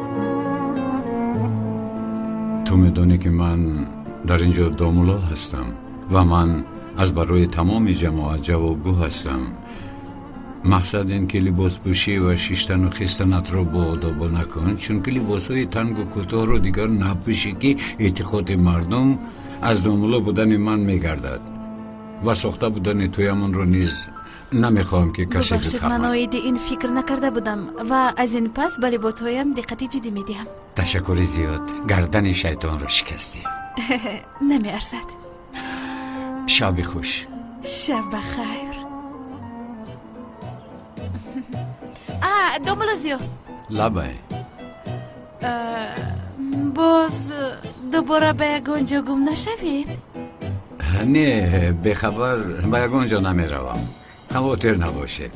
Ту медонӣ ки ман дар ин ҷо домулло ҳастам ва ман аз барои тамоми ҷамоат ҷавобгӯ ҳастам. Мақсад ин ки либоспӯшӣ ва шиштану хистанатро боодобо накун, чунки либосҳои тангу кӯтоҳро дигар напӯшӣ, ки эътиқоди мардум аз домулло будани ман мегардад ва сохта будани туямонро низ намехоҳам ки касе бибахшед, ман бифаҳмад. Оиди ин фикр накарда будам ва аз ин пас ба либосҳоям диққати ҷиддӣ медиҳам. Ташаккури зиёд, гардани шайтонро шикастӣ. Намеарзад. Шаби хуш. Шаб ба хайр. А, домулло Зиё. Лабай. Боз дубора ба ягон ҷо гум нашавед. Не, бехабар ба ягон ҷо намеравам, хавотир набошед.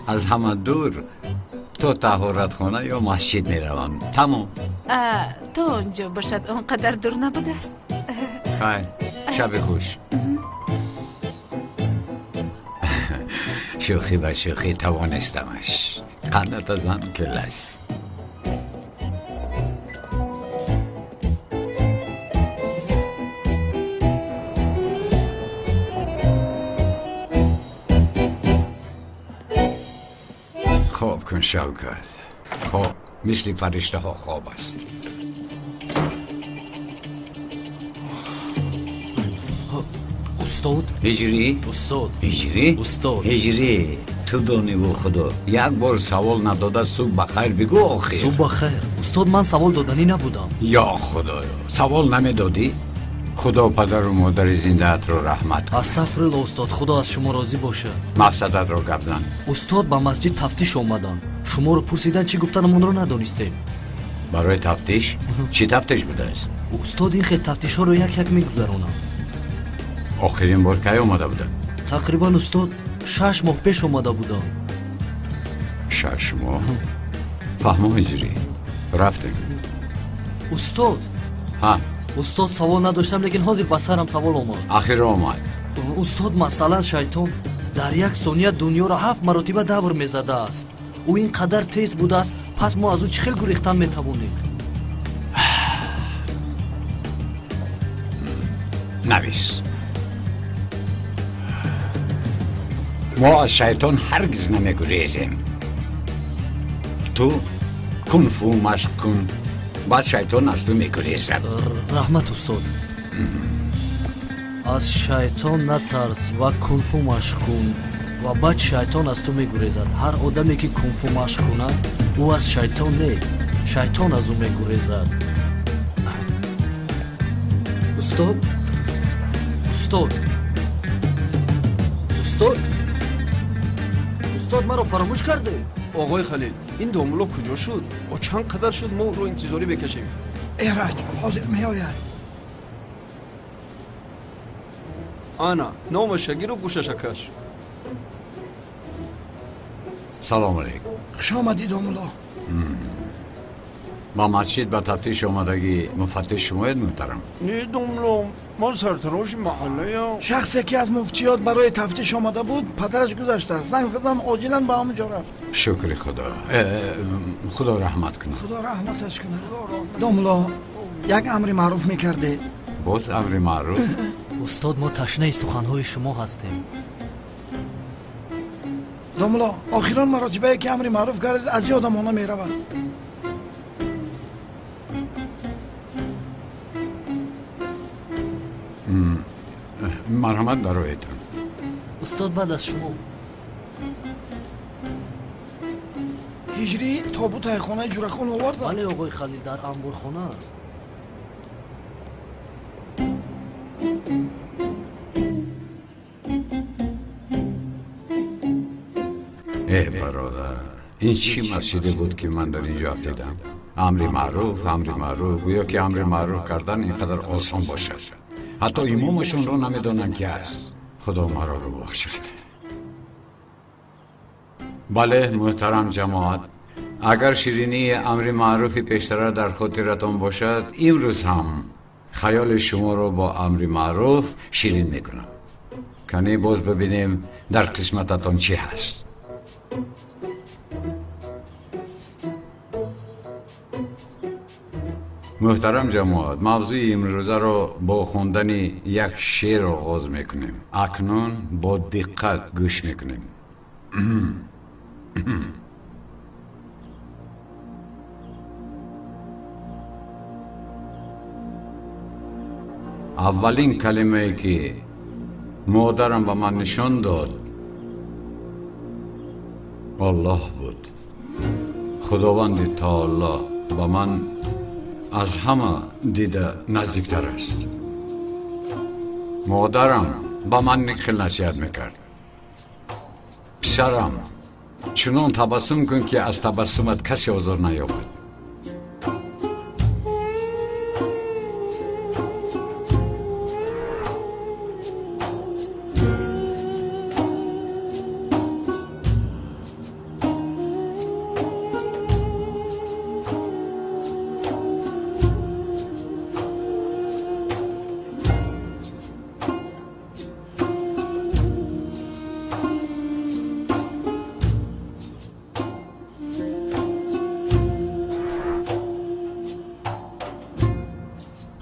Аз ҳама дур то таҳоратхона ё масҷид меравам, тамом. То он ҷо бошад, он қадар дур набудааст. Хайр, шаби хуш. Шӯхӣ ба шӯхӣ тавонистамаш. Қанната зан келас. Хоб кун, Шавкат, хоб, мисли фариштаҳо хоб аст. Устод. Ҳиҷрӣ. Устод. Ҳиҷрӣ. Устод. Ҳиҷрӣ, ту дониву худо як бор савол надода субҳ ба хайр бигӯ охир. Субҳ ба хайр, устод. Ман савол доданӣ набудам. Ё худоё, савол намедодӣ? Худо падару модари зиндаатро раҳмат кунад. Астағфирулло, устод, худо аз шумо розӣ бошад. Мақсадатро гап зан. Устод, ба масҷид тафтиш омаданд, шуморо пурсидан, чӣ гуфтанамонро надонистем. Барои тафтиш? Чӣ тафтиш будааст? Устод, ин хел тафтишҳоро як як мегузаронам. Охирин бор кай омада буданд? Тақрибан, устод, 6 моҳ пеш омада будам. 6 моҳ? Фаҳмо, ҳиҷрӣ, рафтем. Устод. Ҳа. Устод, савол надоштам, лекин ҳозир ба сарам савол омад. Ахир омад. Устод, масалан, шайтон дар як сония дунёро ҳафт маротиба давр мезадааст. Ӯ ин қадар тез будааст, пас мо аз ӯ чӣ хел гурехтан метавонем? Навис, мо аз шайтон ҳаргиз намегурезем. Ту кунфу машқ кун, баъд шайтон аз ту мегурезад. Раҳмат, устод. Аз шайтон натарс ва кунфу машқ кун ва баъд шайтон аз ту мегурезад. Ҳар одаме ки кунфу машқ кунад, ӯ аз шайтон не, шайтон аз ӯ мегурезад. Устод, устод, устод, устод, маро фаромӯш карде? Оғои Халил, ин домулло куҷо шуд? О, чанд қадар шуд, мо ӯро интизорӣ мекашем. Эраҷ ҳозир меояд. Ана, номаша гиру гӯшаша каш. Салом алейкум. Хуш омадӣ, домулло. Ба масҷид ба тафтиш омадагӣ муфаттиш шумоед, муҳтарам? Не, домулло, ман сартароши маҳаллаям. Шахсе ки аз муфтиёт барои тафтиш омада буд, падараш гузаштааст, занг задан, оҷилан ба ҳамон ҷо рафт. Шукри худо. Худо раҳмат кунад. Худо раҳматаш кунад. Домулло, як амри маъруф мекардед. Боз амри маъруф? Устод, мо ташнаи суханҳои шумо ҳастем. Домулло, охирон маротибае ки амри маъруф кардед, аз ёдам она меравад. Марҳамат, дароетон. Устод, баъд аз шумо. Ҳиҷрӣ, тобутаи хонаи Ҷурахон овардам. Бале, оғои Халил, дар анборхона аст. Э, бародар, ин чӣ масҷиде буд, ки ман дар ин ҷо афтидам? Амри маъруф, амри маъруф, гӯё ки амри маъруф кардан ин қадар осон бошад. Ҳатто имомашонро намедонам ки аст. Худо маро бубахшад. Бале, муҳтарам ҷамоат, агар ширинии амри маъруфи пештара дар хотиратон бошад, имрӯз ҳам хаёли шуморо бо амри маъруф ширин мекунам. Канӣ, боз бибинем, дар қисмататон чӣ ҳаст. Муҳтарам ҷамоат, мавзӯи имрӯзаро бо хондани як шеър оғоз мекунем. Акнун бо диққат гӯш мекунем. Аввалин калимае ки модарам ба ман нишон дод, Аллоҳ буд. Худованди таоло ба ман аз ҳама дида наздиктар аст. Модарам ба ман хел насиҳат мекард: писарам, чунон табассум кун, ки аз табассумат касе озор наёбад.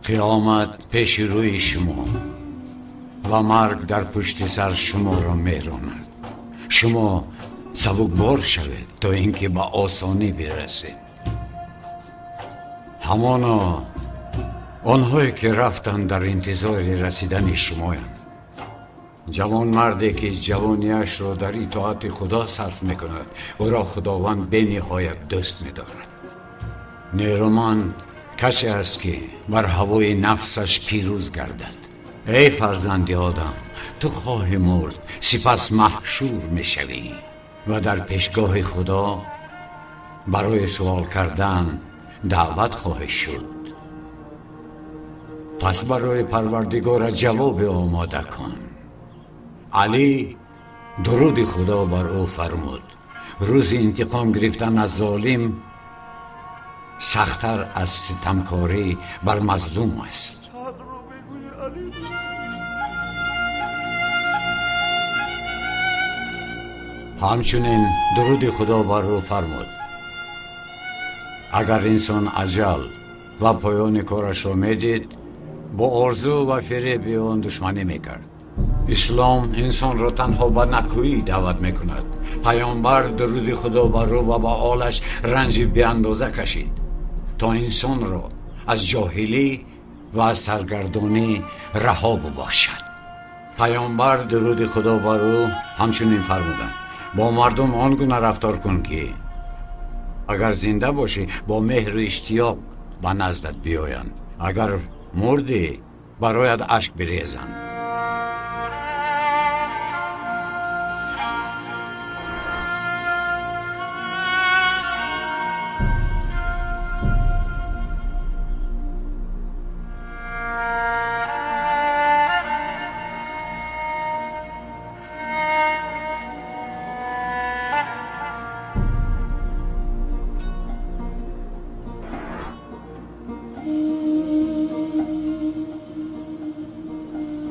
Қиёмат пеши рӯи шумо ва марг дар пушти сар шуморо меронад. Шумо сабукбор шавед, то ин ки ба осонӣ бирасед. Ҳамоно онҳое ки рафтанд дар интизори расидани шумоянд. Ҷавонмарде ки ҷавониашро дар итоати Худо сарф мекунад, ӯро Худованд бениҳоят дӯст медорад. Нерӯманд касе аст ки бар ҳавои нафсаш пирӯз гардад. Эй фарзанди одам, ту хоҳӣ мурд, сипас маҳшур мешавӣ ва дар пешгоҳи Худо барои суол кардан даъват хоҳӣ шуд. Пас барои Парвардигорат ҷавобе омода кун. Алӣ, дуруди Худо бар ӯ, фармуд: рӯзи интиқом гирифтан аз золим сахттар аз ситамкорӣ бар мазлум аст. Ҳамчунин дуруди Худо бар ӯ фармуд: агар инсон аҷал ва поёни корашро медид, бо орзу ва фиреби он душманӣ мекард. Ислом инсонро танҳо ба накӯӣ даъват мекунад. Паёмбар, дуруди Худо бар ӯ ва ба олаш, ранҷи беандоза кашид, то инсонро аз ҷоҳилӣ ва аз саргардонӣ раҳо бубахшад. Паёмбар, дуруди Худо бар ӯ, ҳамчунин фармуданд: бо мардум он гуна рафтор кун, ки агар зинда бошӣ, бо меҳру иштиёқ ба наздат биёянд, агар мурдӣ, бароят ашк бирезанд.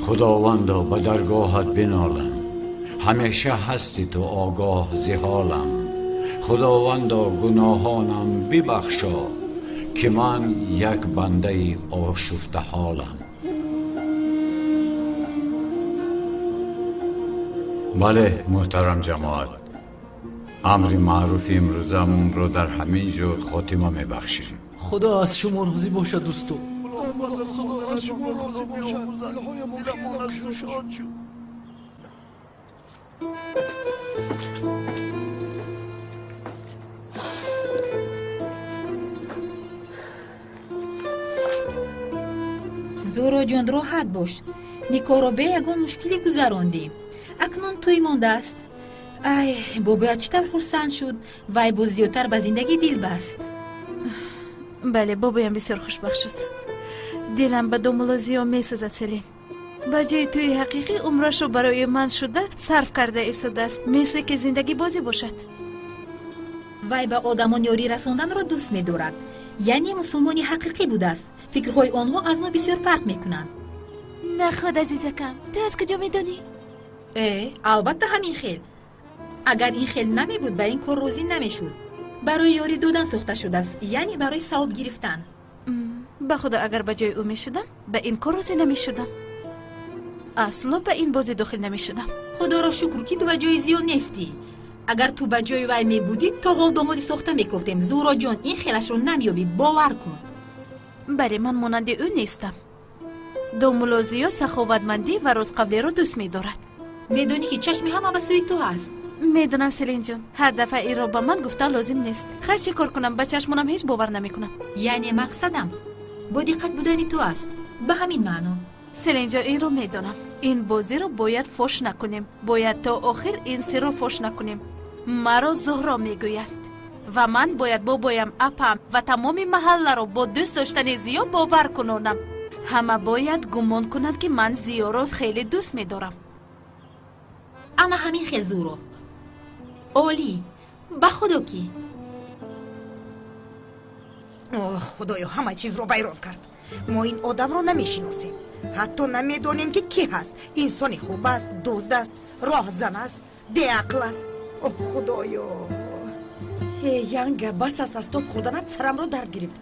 Худовандо, ба даргоҳат биналам, ҳамеша ҳасти ту огоҳ зи ҳолам. Худовандо, гуноҳонам бибахшо, ки ман як бандаи ошуфтаҳолам. Бале, муҳтарам ҷамоат, амри маъруфи имрӯзамонро дар ҳамин ҷо хотима мебахшем. Худо аз шумо розӣ бошад, дӯсто. Худо аз шумо розӣ бошад. Дилҳоямон хеле шод шуд. Зуроҷон, роҳат бош. Никоҳро бе ягон мушкилӣ гузарондем. Акнун тӯй мондааст. Ай, бобоят чӣ тавр хурсанд шуд. Вай боз зиёдтар ба зиндагӣ дил баст. Бале, бобоям бисёр хушбахт шуд. Дилам ба домулло Зиё месӯзад, Селин. Ба ҷои тӯи ҳақиқӣ умрашро барои ман шуда сарф карда истодааст, мисле ки зиндагӣ бозӣ бошад. Вай ба одамон ёрӣ расонданро дӯст медорад. Яъне мусулмони ҳақиқӣ будааст. Фикрҳои онҳо аз мо бисёр фарқ мекунанд. Наход, азизакам, ту аз куҷо медонӣ? Албатта ҳамин хел. Агар ин хел намебуд, ба ин кор розӣ намешуд. Барои ёрӣ додан сохта шудааст, яъне барои савоб гирифтан. Ба худо, агар ба ҷои ӯ мешудам, ба ин кор розӣ намешудам. Асло ба ин бозӣ дохил намешудам. Худоро шукр, ки ту ба ҷои Зиё нестӣ. Агар ту ба ҷои вай мебудӣ, то ҳол домоди сохта мекофтем. Зуҳроҷон, ин хелашро намеёбӣ, бовар кун. Бале, ман монанди ӯ нестам. Домулло Зиё саховатмандӣ ва ростқавлиро дӯст медорад. Медонӣ, ки чашми ҳама ба сӯи ту ҳаст. Медонам, Селинҷон, ҳар дафъа инро ба ман гуфтан лозим нест. Хар чӣ кор кунам, ба чашмонам ҳеҷ бовар намекунам. Яъне мақсадам бо диққат будани ту аст, ба ҳамин маъно. Селинҷон, инро медонам. Ин бозиро бояд фош накунем. Бояд то охир ин сирро фош накунем. Маро Зуҳро мегӯяд ва ман бояд бобоям, апам ва тамоми маҳалларо бо дӯст доштани Зиё бовар кунонам. Ҳама бояд гумон кунанд, ки ман Зиёро хеле дӯст медорам. Ана ҳамин хел, Зуҳро. Олӣ, ба худо ки. Оҳ, худоё, ҳама чизро вайрон кард. Мо ин одамро намешиносем, ҳатто намедонем, ки кӣ ҳаст. Инсони хуб аст, дузд аст, роҳзан аст, беақл аст. Оҳ, худоё. Э, Янга, бас аст аз тоб хӯрданат, сарамро дард гирифт.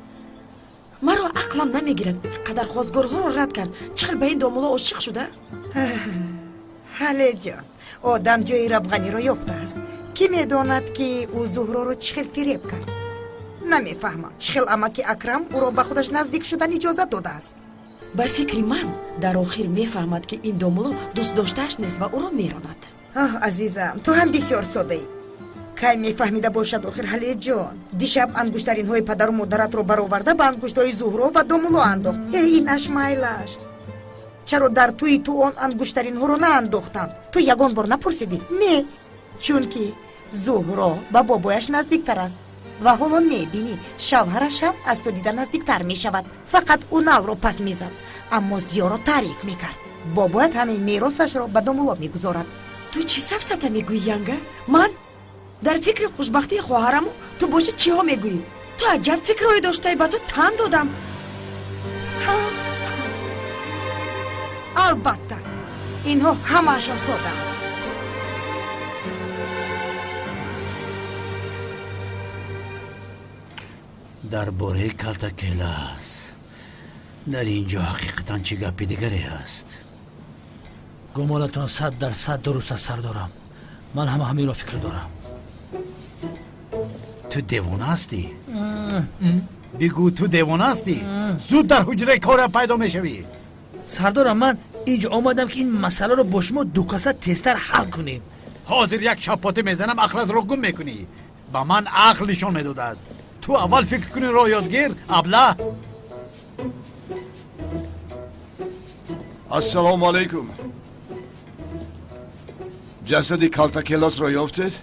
Маро ақлам намегирад. Қадар хозгорҳоро рад кард, чӣ хел ба ин домулло ошиқ шуда? Ҳалеҷон, одам ҷои равғаниро ёфтааст. Кӣ медонад, ки ӯ Зуҳроро чӣ хел фиреб кард? Намефаҳмам, чӣ хел амаки Акрам ӯро ба худаш наздик шудан иҷозат додааст. Ба фикри ман, дар охир мефаҳмад, ки ин домулло дӯстдоштааш нест ва ӯро меронад. Оҳ, азизам, ту ҳам бисёр содаӣ. Кай мефаҳмида бошад охир, Ҳалеҷон? Дишаб ангуштаринҳои падару модаратро бароварда ба ангуштҳои Зуҳро ва домулло андохт. Э, инаш майлаш. Чаро дар тӯи ту он ангуштаринҳоро наандохтанд? Ту ягон бор напурсидӣ? Не, чунки Зуҳро ба бобояш наздиктар аст ва ҳоло мебинӣ, шавҳараш ҳам аз ту дида наздиктар мешавад. Фақат ӯ налро паст мезад, аммо Зиёро таъриф мекард. Бобоят ҳамин меросашро ба домулло мегузорад. Ту чӣ сафсата мегӯӣ, Янга? Ман дар фикри хушбахтии хоҳараму, ту боши чиҳо мегӯӣ? Ту аҷаб фикрҳое доштаӣ, ба ту тан додам. Албатта, инҳо ҳамаашон соданд. Дар бораи Калтакелас дар ин ҷо ҳақиқатан чӣ гапи дигаре ҳаст? Гумонатон 100% дуруст аст, сардорам. Ман ҳама ҳаминро фикр дорам. Ту девона ҳастӣ? Бигӯ, ту девона ҳастӣ? Зуд дар ҳуҷраи кора пайдо мешавӣ. Сардорам, ман инҷо омадам, ки ин масъаларо бо шумо дукаса тезтар ҳал кунем. Ҳозир як шапоте мезанам, ақлатро гум мекунӣ. Ба ман ақл нишон медодааст. Ту аввал фикр кунӣ, роҳ ёдгир, аблаҳ. Ассалому алайкум. Ҷасади Калтакелосро ёфтед?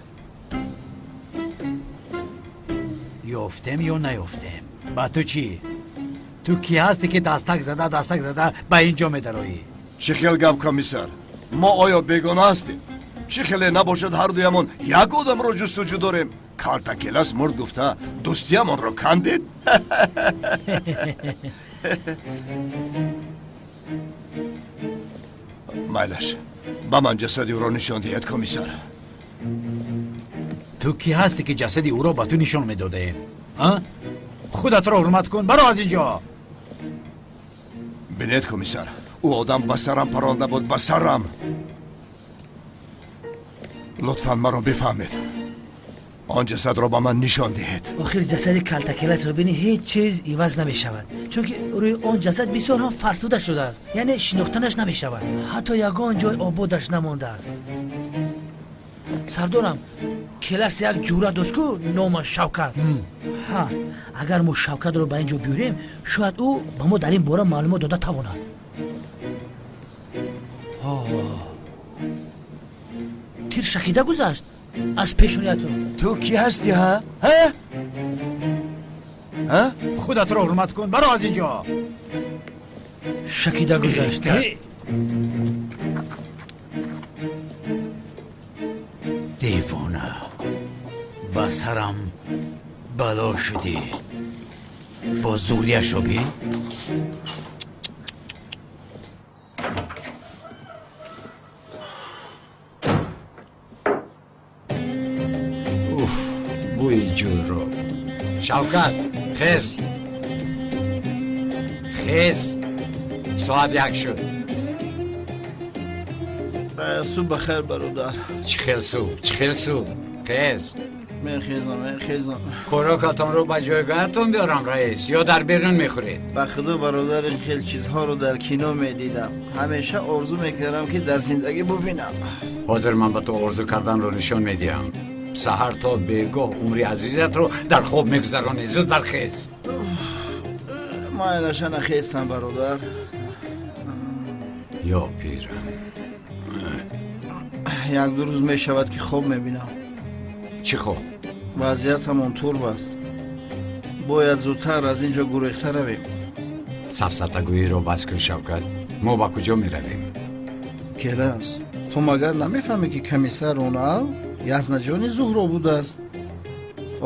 Ёфтем ё наёфтем, ба ту чӣ? Ту кӣ ҳастӣ, ки дастак зада, дастак зада ба ин ҷо медароӣ? Чӣ хел гап, комиссар? Мо оё бегона ҳастем? Чӣ хеле набошад, ҳардуямон як одамро ҷустуҷӯ дорем. Калтакелас мурд гуфта, дӯстиямонро кандед? Майлаш, ба ман ҷасади ӯро нишон диҳед, комиссар. Ту кӣ ҳастӣ, ки ҷасади ӯро ба ту нишон медодаем? Худатро ҳурмат кун, баро аз ин ҷо. Бинед, комиссар, ӯ одам ба сарам паронда буд, ба сарам. Лутфан маро бифаҳмед, он ҷасадро ба ман нишон диҳед. Охир ҷасади Калтакеласро бинӣ, ҳеҷ чиз иваз намешавад, чунки рӯи он ҷасад бисёр ҳам фарсуда шудааст, яъне шинохтанаш намешавад. Ҳатто ягон ҷой ободаш намондааст. Сардорам, Келас як ҷура дошт ку, номаш Шавкат. Ҳа, агар мо Шавкатро ба ин ҷо биёрем, шояд ӯ ба мо дар ин бора маълумот дода тавонад. Тир шакида гузашт аз пешониятон. Ту кӣ ҳастӣ, ҳа? Ҳа? Ҳа? Худатро ҳурмат кун, баро аз ин ҷо. Шакида гузашт. Девона, ба сарам бало шудӣ. Бо зӯрияшо бин. Уф, бӯи ҷӯйро. Шавкат, хез. Хез, соат 1 шуд. Субҳ бахайр, бародар. Чӣ хел субҳ, чӣ хел субҳ? Хез. Мехезам, мехезам. Хӯрокатонро ба ҷойгоҳатон биёрам, раис, ё дар берун мехӯред? Ба худо, бародар, ин хел чизҳоро дар кино медидам. Ҳамеша орзу мекардам, ки дар зиндагӣ бубинам. Ҳозир ман ба ту орзу карданро нишон медиҳам. Саҳар то бегоҳ умри азизатро дар хоб мегузаронӣ. Зуд бархез. Майлаша, нахестам, бародар. Ё пирам. Як-ду рӯз мешавад, ки хоб мебинам. Чӣ хоб? Вазъиятамон турб аст. Бояд зудтар аз ин ҷо гурехта равем. Сафсатагӯиро бас кун, Шавкат. Мо ба куҷо меравем? Келас, ту магар намефаҳмӣ, ки комиссар Унал язнаҷони Зуҳро будааст?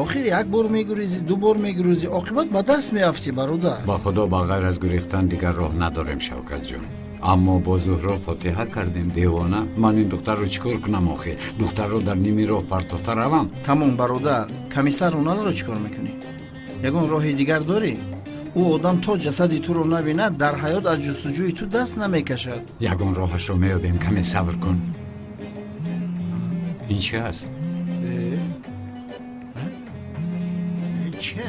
Охир як бор мегурезӣ, ду бор мегурезӣ, оқибат ба даст меафтӣ, бародар. Ба худо, ба ғайр аз гурехтан дигар роҳ надорем, Шавкатҷон. Аммо бо Зуҳро фотиҳа кардем, девона. Ман ин духтарро чӣ кор кунам охир? Духтарро дар ними роҳ партофта равам? Тамом, бародар, комиссар Уналро чӣ кор мекунӣ? Ягон роҳи дигар дорӣ? Ӯ одам то ҷасади туро набинад, дар ҳаёт аз ҷустуҷӯи ту даст намекашад. Ягон роҳашро меёбем, каме сабр кун. Ин чи аст? Чи?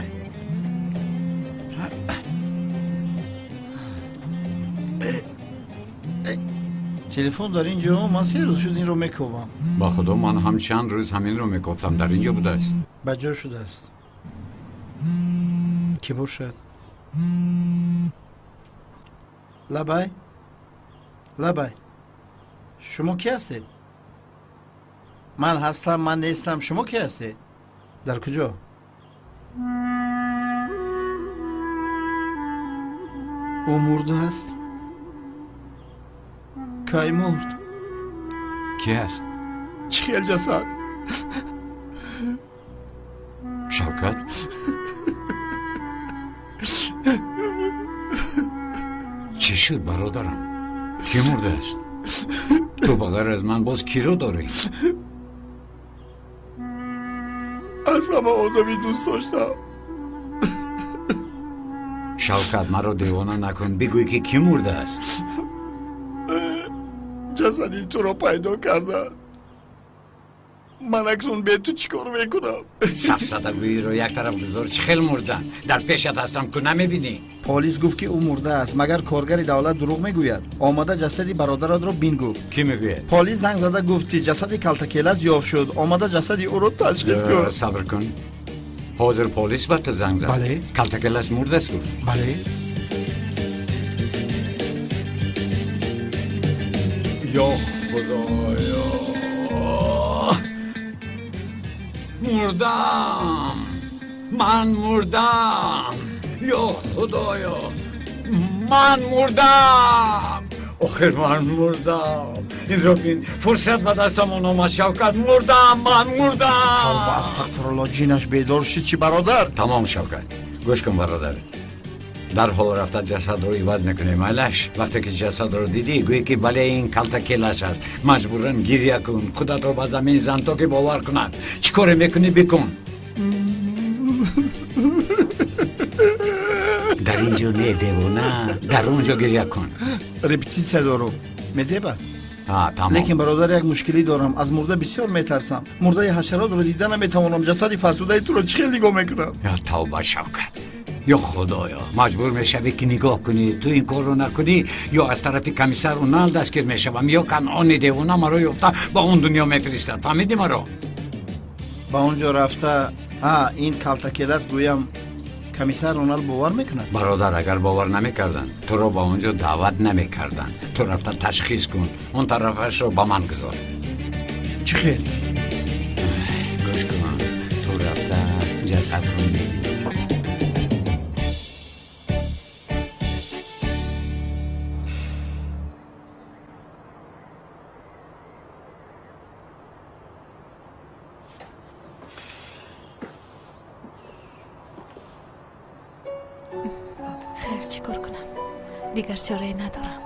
Телефон дар ин ҷо, ман 3 рӯз шуд инро мекобам. Ба худо, ман ҳам чанд рӯз ҳаминро мекофтам, дар ин ҷо будааст. Ба ҷо шудааст. Кӣ бошад? Лабай, лабай, шумо кӣ ҳастед? Ман ҳастам, ман нестам, шумо кӣ ҳастед? Дар куҷо? Ӯ мурдааст? Кай мурд? Кӣ аст? Чӣ хел ҷасад? Шавкат? Чӣ шуд, бародарам? Кӣ мурдааст? Ту ба ғайр аз ман боз киро дорӣ? Аз ҳама одами дӯст доштам. Шавкат, маро девона накун. Бигӯй, ки кӣ мурдааст? Ҷасади туро пайдо карданд. Ман акнун бе ту чӣ кор мекунам? Сафсатагӯиро як тараф гузор. Чӣ хел мурдан? Дар пешат ҳастам, ку намебинӣ? Полис гуфт, ки ӯ мурдааст. Магар коргари давлат дурӯғ мегӯяд? Омада ҷасади бародаратро бин гуфт. Кӣ мегӯяд? Полис занг зада гуфт, ки ҷасади Калтакелас ёфт шуд. Омада ҷасади ӯро ташхис кун. Сабр кун. Ҳозир полис ба ту занг зад? Бале. Калтакелас мурдааст гуфт? Бале. Ё худоё, мурдам, ман мурдам. Ё худоё, ман мурдам. Охир ман мурдам. Инро бин, фурсат ба дастам омад, Шавкат. Мурдам, ман мурдам. Тавба, астағфирулло, ҷинаш бедор шуд чӣ, бародар? Тамом, Шавкат, гӯш кун, бародар. Дарҳол рафта ҷасадро иваз мекунем, айлаш. Вақте ки ҷасадро дидӣ, гӯӣ, ки бале, ин Калтакелаш аст. Маҷбуран гиря кун, худатро ба замин зан, то ки бовар кунанд. Чӣ коре мекунӣ, бикун. Дар ин ҷо не, девона, дар он ҷо гиря кун. Репетитсия дорум, мезебад? Тамом. Лекин, бародар, як мушкилӣ дорам. Аз мурда бисёр метарсам. Мурдаи ҳашаротро дида наметавонам. Ҷасади фарсудаи туро чӣ хел нигоҳ мекунам? Ё тавба, Шавкат, ё худоё, маҷбур мешавӣ, ки нигоҳ кунӣ. Ту ин корро накунӣ, ё аз тарафи комиссар Унал дастгир мешавам, ё Канъони девона маро ёфта ба он дунё мефиристад. Фаҳмидӣ маро? Ба он ҷо рафта, ҳа, ин Калтакелас гӯям, комиссар Унал бовар мекунад? Бародар, агар бовар намекарданд, туро ба он ҷо даъват намекарданд. Ту рафта ташхис кун, он тарафашро ба ман гузор. Чӣ хел? Гӯш кун, ту рафта ҷасадро мебинӣ. Хайр, чӣ кор кунам? Дигар чорае надорам.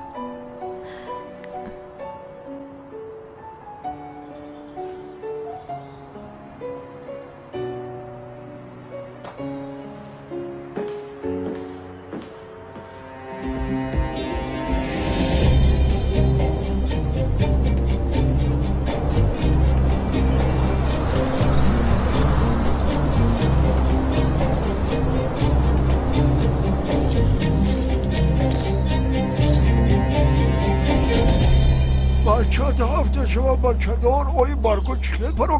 Чанд ҳафта шава бачадор, ои барго чӣ хел паро.